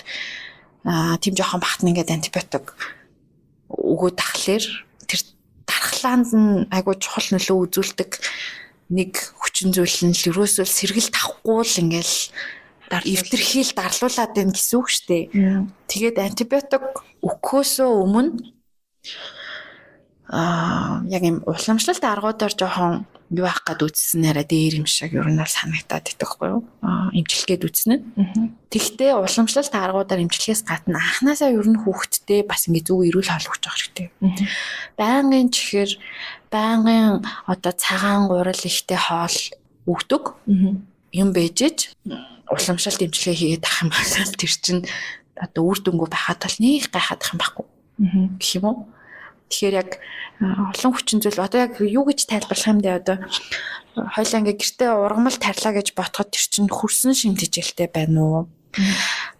тийм жоохон багт нь ингээд антибиотик өгөөд тахлаар тэр дархлаанд нь айгуу чухал нөлөө үзүүлдэг нэг хүчин зүйл нь л ерөөсөө сэргэлт авахгүй л ингээл эвдэрхийл дарлуулад байна гэсэн үг шүү дээ. Тэгээд антибиотик өгөхөөсөө өмнө яг юм уламжлалт аргуудаар жоохон юу ах гад үзсэн арай дээр юм шиг ер нь бол санагтаад идэх байхгүй юу? Эмчилгээд үзсэн нь. Тэгтээ уламжлалт аргуудаар эмчлэхээс гадна анханасаа ер нь хүүхэдтэй бас ингээ зөв эрүүл хоол өгч явах хэрэгтэй. Байнгын чихэр, байнгын одоо цагаан гурал ихтэй хоол өгдөг юм бэжэж уламжлалт эмчилгээ хийгээд ах юм бол тэр чинь одоо үр дүнгүй байхад бол нэг гайхаад ах юм байхгүй гэх юм уу? Тэгэхээр яг олон хүчин зүйл одоо яг юу гэж тайлбарлах юм бэ, одоо хоёлаа ингээ гэртээ ургамал тарьлаа гэж ботход тэр чинь хөрсөн шим тэжээлтэй байна уу?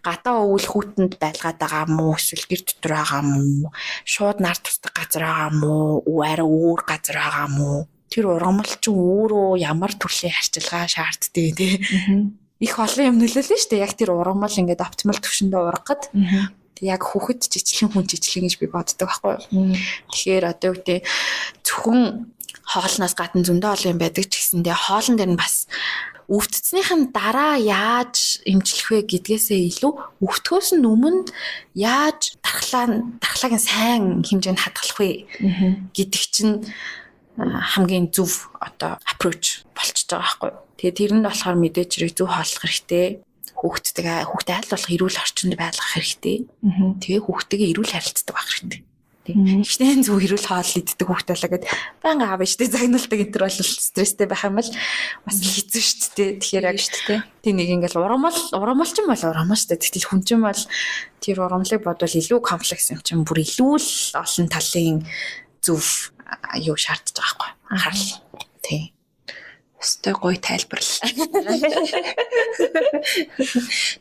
Гадаа өвөл хүүтэнд байлгаад байгаа мó, эсвэл гэр дотор байгаа мó? Шууд нар тусдаг газар байгаа мó? Арай өөр газар байгаа мó? Тэр ургамал чинь өөрөө ямар төрлийн харчилгаа шаарддаг, тий? Их олон юм нөлөөлнө шүү дээ. Яг тэр ургамал ингээд optimal төвшөндөө ургахад яг хүүхэд ч ижилхэн, хүн ч ижилхэн гэж би боддог байхгүй юу. Тэгэхээр одоо юу гэдэг, зөвхөн хоолноос гадна зөндөө олон юм байдаг ч гэсэндээ хоолн дээр нь бас өвдцснийх нь дараа яаж эмчлэх вэ гэдгээсээ илүү өвдөхөөс нь өмнө яаж дархлааг нь сайн хэмжээнд хадгалах вэ гэдэг чинь хамгийн зөв одоо approach болчихж байгаа байхгүй юу. Тэгээ тэр нь болохоор мэдээж хэрэг зөв хооллох хэрэгтэй, хүүхдтэйгээ, хүүхдээ аль болох эрүүл орчинд байлгах хэрэгтэй. Тэгээ хүүхдтэйгээ эрүүл харилцдаг байх хэрэгтэй. Тийм. Ихнээ зөв эрүүл хоол иддэг хүүхдээ болоо гэд байнга аав ээжтэй загналдаг энэ төр бол стресстэй байх юм бол бас хэцүү шүү дээ. Тэгэхээр яг шүү дээ. Тийм, нэг ингээл ургамал ч юм бол ургамал шүү дээ. Тэгтэл хүн чинь бол тэр ургамлыг бодвол илүү комплекс юм чинь, бүр илүү л олон талын зөв юу шаардж байгаа байхгүй. Анхаарал. Тийм. Өстой гоё тайлбарлал.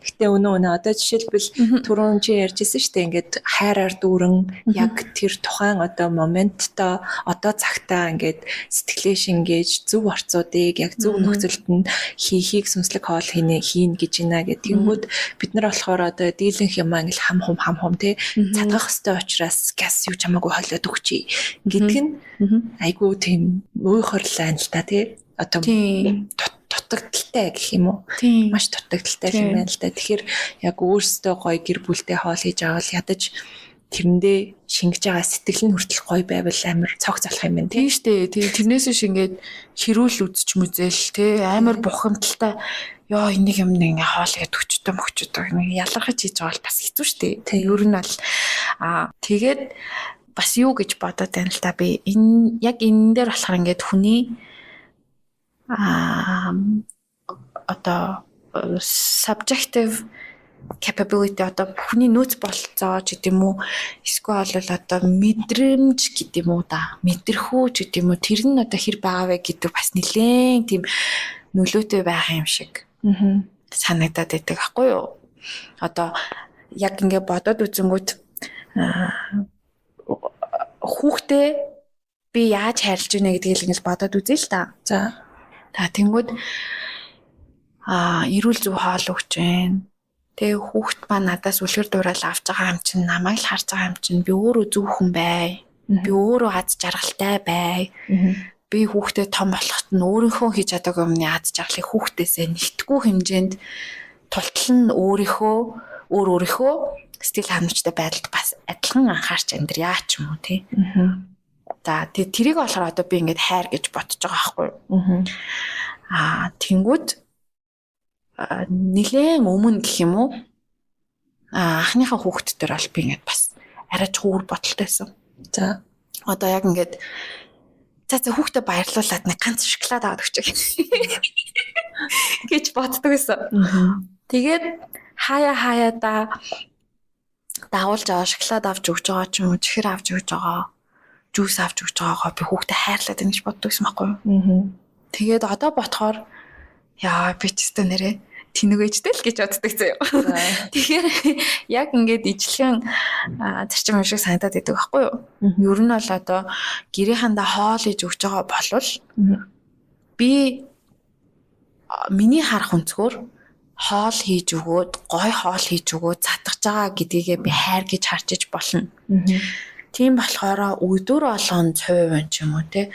Гэтэ өнөө өнөө одоо жишээлбэл түрүүн чи ярьжсэн шүү дээ, ингээд хайраар дүүрэн яг тэр тухайн одоо моменттой, одоо цагтаа ингээд сэтгэлээ шингээж, зөв орцуудыг яг зөв нөхцөлд нь хийхийг сүнслэг хоол хийнэ хийн гэж байна гэх. Тэнгүүд бид нар болохоор одоо дийлэнх юм аа ингээл хам хум хам хум тий цадгах хэвээр учраас газ юу ч хамаагүй холиод өгчий гэдг нь айгүй тийм муухарлаа л та, тий, одоо дутагдалтай гэх юм уу? Маш дутагдалтай юм байна л да. Тэгэхээр яг өөрсдөө гоё гэр бүлтэй хоол хийж авал ядаж тэрэндээ шингэж байгаа сэтгэл нь хүртэл гоё байвал амар цогц болох юм байна. Тийм шүү дээ. Тийм, тэрнээс биш ингээд хэрүүл үзч мүзэл тий амар бухимдалтай ёо энийг юм нэг ингээ хоол ихэд өчтөө мөчтөө нэг ялгархаж хийж байгаа бол бас хэцүү шүү дээ. Тэг ер нь бол тэгээд бас юу гэж бодоод байна л та би, энэ яг энэ дээр болохоор ингээд хүний одоо subjective capability, одоо хүний нөөц бололцоо ч гэдэм үү, эсвэл бол одоо мэдрэмж гэдэг юм уу да, мэдрэхүү ч гэдэм үү, тэр нь одоо хэр байгаа вэ гэдэг бас нэлээд тийм нөлөөтэй байх юм шиг санагдаад байдаг аахгүй юу? Одоо яг ингээ бодоод үзэнгүүт хүүхдээ би яаж хайрлаж байна гэдгийг л ингэж бодоод үзье л та. За. За, тэнгүүд эрүүл зөв хоол өгч гин. Тэгээ хүүхэд маань надаас үлгэр дуурайл авч байгаа юм чинь, намайг л харж байгаа юм чинь, би өөрөө зөв хүн бай. Би өөрөө аз жаргалтай бай. Би хүүхдээ том болоход нь өөрийнхөө хийж чадаагүй юмны аз жаргалыг хүүхдээсээ нэгтгэхгүй хэмжээнд тултал нь өөрийнхөө өөр өөрийнхөө сэтгэл ханамжтай байдалд бас адилхан анхаарч амьдрья ч юм уу, тий. За тэгээ тэрийг болохоор одоо би ингээд хайр гэж бодож байгаа байхгүй юу? Аа тэнгүүд нилээн өмнө гэх юм уу? Аа анхныхаа хүүхэд дээр бол би ингээд бас арай ч өөр бодолтой байсан. За одоо яг ингээд за хүүхдээ баярлуулад нэг ганц шоколад аваад өгч гэж боддог байсан. Тэгээд хаяа да дагуулж аваа шоколад авч өгч байгаа ч юм уу, чихэр авч өгч байгаа, жуус авч өгч байгаагаа би хүүхдээ хайрлаад байна гэж боддог байсан байхгүй юу. Тэгээд одоо ботхоор яа би ч өстө нэрээ тэнэг ээжтэй л гэж боддог заяа. Тэгэхээр яг ингээд ижлэгэн зарчим юм шиг санагдаад идэг байхгүй юу. Ер нь бол одоо гэрээхэндээ хоол хийж өгч байгаа болвол би миний харах өнцгөр хоол хийж өгөөд, гой хоол хийж өгөөд задгаж байгаа гэдгийгээ би хайр гэж харж иж болно. Тийм болохоор өдөр болгон цувын ч юм уу те,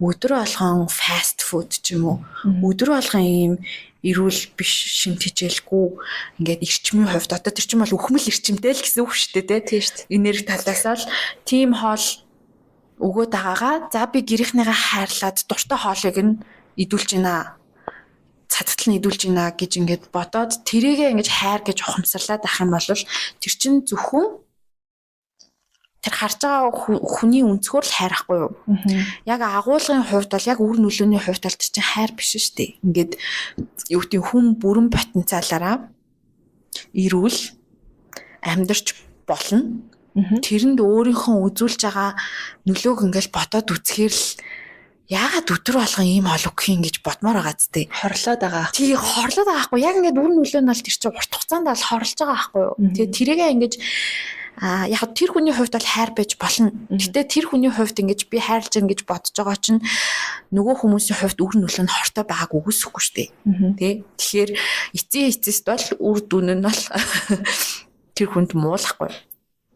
өдөр болгон fast food ч юм уу, өдөр болгон ийм эрүүл биш шимт хичээлгүй ингээд эрчмийн хувьд одоо тэр чинь бол үхмэл эрчимтэй л гэсэн үг шүү дээ те. Тийм шүү дээ. Энерги талаас л тийм хоол өгөөд байгаагаа за би гэрийнхнийгээ хайрлаад дуртай хоолыг нь идүүлж байна, цадтал нь идүүлж байна гэж ингээд бодоод тэрийгээ ингэж хайр гэж ухамсарлаад ах юм бол тэр чинь зөвхөн тэр харж байгаа хүний өнцгөр л хайр ахгүй юу? Яг агуулгын хувьд бол яг үр нөлөөний хувьд бол тэр чинь хайр биш шүү дээ. Ингээд юу гэдэг хүн бүрэн потенциалаараа эрүүл амьдарч болно. Тэрэнд өөрийнхөө үзүүлж байгаа нөлөөг ингээл бодоод үзэхээр л яагаад өдөр болгон ийм хоол өгөх юм гэж бодмоор байгаа зү. Хорлоод байгаа. Тий, хорлоод байгаа хгүй. Яг ингээд үр нөлөө нь бол тэр чинь урт хугацаанд бол хорлож байгаа хгүй юу. Тэгээ тэрийгээ ингэж яг тэр хүний хувьд бол хайр байж болно. Гэтэ тэр хүний хувьд ингэж би хайрлаж гин гэж бодож байгаа чинь нөгөө хүмүүсийн хувьд үр нөлөө нь хортой байгааг үгүйсэхгүй шүү дээ. Тэ? Тэгэхээр эцсийн эцэст бол үр дүн нь бол тэр хүнд муулахгүй.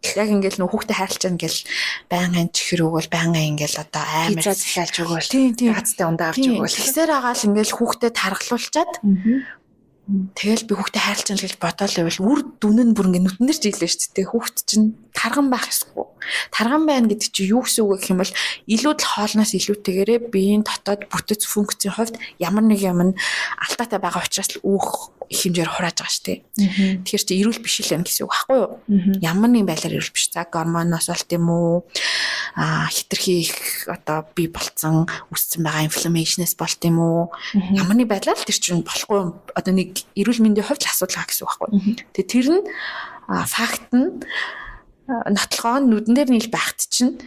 Яг ингээл нөх хүүхдээ хайрлаж гин гэл байнгын чихэр өгөөл, байнгын ингээл одоо амар пицца захиалж өгөөл, тийм газтай ундаа авч өгөөл. Тэгсээр агаал ингээл хүүхдээ таргалуулчаад тэгэл би хүүхдээ хайрлаж гин гэж бодоол байвал үр дүн нь бүр ингээ нүтэн дээр ч ийлээ шүү дээ. Хүүхд чинь тарган байх ёсгүй. Тарган байна гэдэг чинь юу гэсэн үг вэ гэх юм бол илүү л хоолноос илүүтэйгээрээ биеийн дотоод бүтэц функцийн хувьд ямар нэг юм нь алдаатай байгаа учраас л өөх их хэмжээр хурааж байгаа шүү дээ. Тэгэхээр чи эрүүл биш л юм гэсэн үг байхгүй юу? Ямар нэгэн байдлаар эрүүл биш. За гормоноос болт юм уу? Хитрхи их одоо бий болцсон, үссэн байгаа инфламмейшнээс болт юм уу? Ямар нэг байдлаар л тэр чинь болохгүй. Одоо нэг эрүүл мэндийн хувьд л асуудал байгаа гэсэн үг байхгүй юу? Тэгээ тэр нь факт нь нотлогоо нүдэн дээр нийл байхт чинь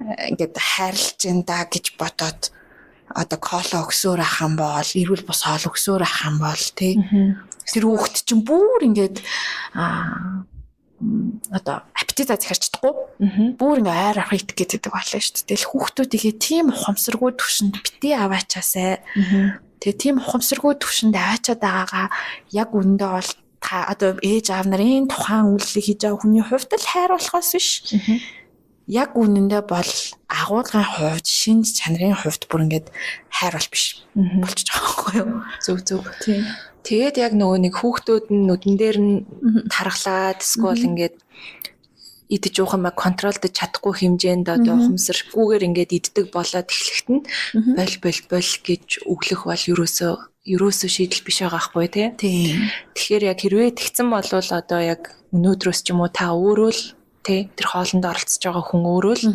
ингээд хайрлаж ин да гэж бодоод одоо кола өгсөөр ах юм бол, эрүүл бус хоол өгсөөр ах юм бол тий. Тэр хүүхэд чинь бүр ингээд одоо аппетит захирч чадахгүй. Бүр ингээ ойр авах идэх гэдэг боллоо шүү дээ. Тэгэл хүүхдүүдийгээ тийм ухамсаргүй түвшинд бити аваачаасай. Тэгээ тийм ухамсаргүй түвшинд аваачаад байгаагаа яг үнэндээ бол та одоо ээж аав нарын тухайн үйлдэлийг хийж байгаа хүний хувьд л хайр болохоос биш. Яг үнэндээ бол агуулгын хувьд, шинж чанарын хувьд бүр ингээд хайр бол биш болчихж байгаа байхгүй юу? Зөв зөв. Тийм. Тэгээд яг нөгөө нэг хүүхдүүд нь нүдэн дээр нь тархлаад эсвэл ингээд идэж уух юмаа контролдож чадахгүй хэмжээнд одоо ухамсаргүйгээр ингээд иддэг болоод эхлэхэд нь боль боль боль гэж өглөх бол ерөөсөө шийдэл биш байгаа хгүй тий. Тийм. Тэгэхээр яг хэрвээ тэгсэн болвол одоо яг өнөөдрөөс ч юм уу та өөрөө л тий тэр хоолнд оролцож байгаа хүн өөрөө л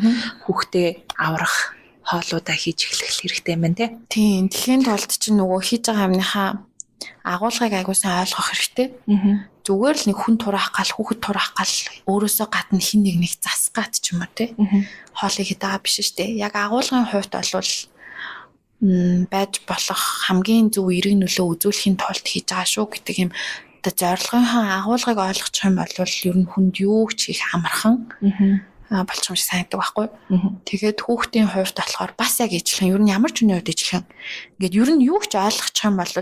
хүүхдээ аврах хоолуудаа хийж эхлэх хэрэгтэй юм байна тий. Тийм. Тэгэхийн тулд чинь нөгөө хийж байгаа юмныхаа агуулгыг айгуу сайн ойлгох хэрэгтэй. Зүгээр л нэг хүн тураах гал, хүүхэд тураах гал өөрөөсөө гадна хин нэг нэг засах гат ч юм уу тий. Хоолыг хийдэг байгаа биш шүү дээ. Яг агуулгын хувьд болвол байж болох хамгийн зөв эрэг нөлөө үзүүлэхийн тулд хийж байгаа шүү гэдэг юм одоо зорилгынхаа агуулгыг ойлгочих юм бол ер нь хүнд юу ч хийх амархан болчих юм шиг санагддаг байхгүй. Тэгээд хүүхдийн хувьд болохоор бас яг ижилхэн, ер нь ямар ч хүний хувьд ижилхэн. Ингээд ер нь юу ч ойлгочих юм бол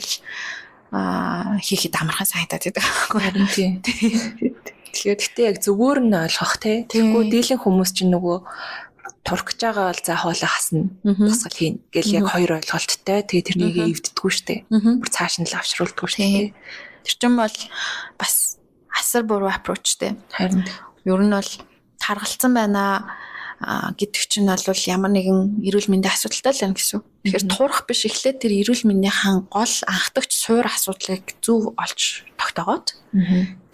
хийхэд амархан санагдаад байдаг байхгүй. Харин тийм. Тэгэхээр гэтээ яг зөвөөр нь ойлгох те. Тэгэхгүй дийлэн хүмүүс чинь нөгөө туркж байгаа бол за хоолой хасна, тусгал хийн гэл яг хоёр ойлголттой. Тэгээ тэрнийг эвддэггүй штэ. Бүр цааш нь л авшруулдаггүй штэ. Тэр чинь бол бас асар буруу аппрочтэй. Харин ер нь бол таргалцсан байна. гэдэг чинь бол ямар нэгэн эрүүл мэндийн асуудалтай л байна гэсэн. Тэгэхээр туурах биш, эхлээд тэр эрүүл мэндийн гол анхдагч суур асуудлыг зөв олж тогтоогоод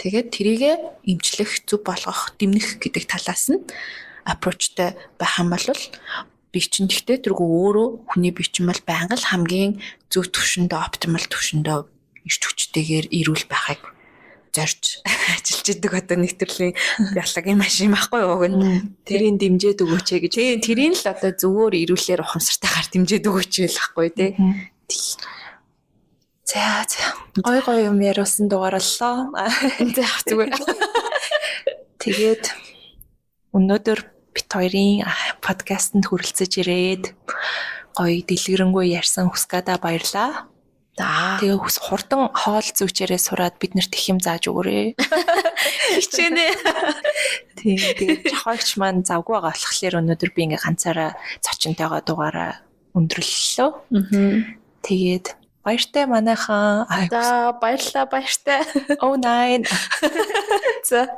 тэгээд тэрийгэ эмчлэх, зөв болгох, дэмнэх гэдэг талаас нь approach тай байх юм бол бие чинь, гэхдээ тэргүй өөрөө хүний бие чинь бол байнга л хамгийн зөв түвшиндээ, optimal түвшиндээ эрч хүчтэйгээр эрүүл байхыг зорж ажиллаж идэг одоо нэг төрлийн биологийн машин байхгүй юу уг нь. Тэрийг дэмжиж өгөөч гэж. Тийм, тэрийг л одоо зөвөөр эрүүлээр ухамсартайгаар дэмжиж өгөөч л байхгүй, тий. За. Гой гой юм яриулсан дугаар боллоо. За, зүгээр. Тэгээд өнөөдөр бид хоёрын подкастэнд хүрэлцэж ирээд гоё дэлгэрэнгүй ярьсан Хүскада баярлаа. За. Тэгээ хүс хурдан хоол зүүчээрээ сураад бид нарт их юм зааж өгөөрэй. Хичээнэ. Тийм. Тэгээд жохойгч маань завгүй байгаа болохоор өнөөдөр би ингээ ганцаараа зочинтойгоо дугаараа өндөрлөлөө. Тэгээд баяртай, манайхан. За, баярлалаа, баяртай. 09. За.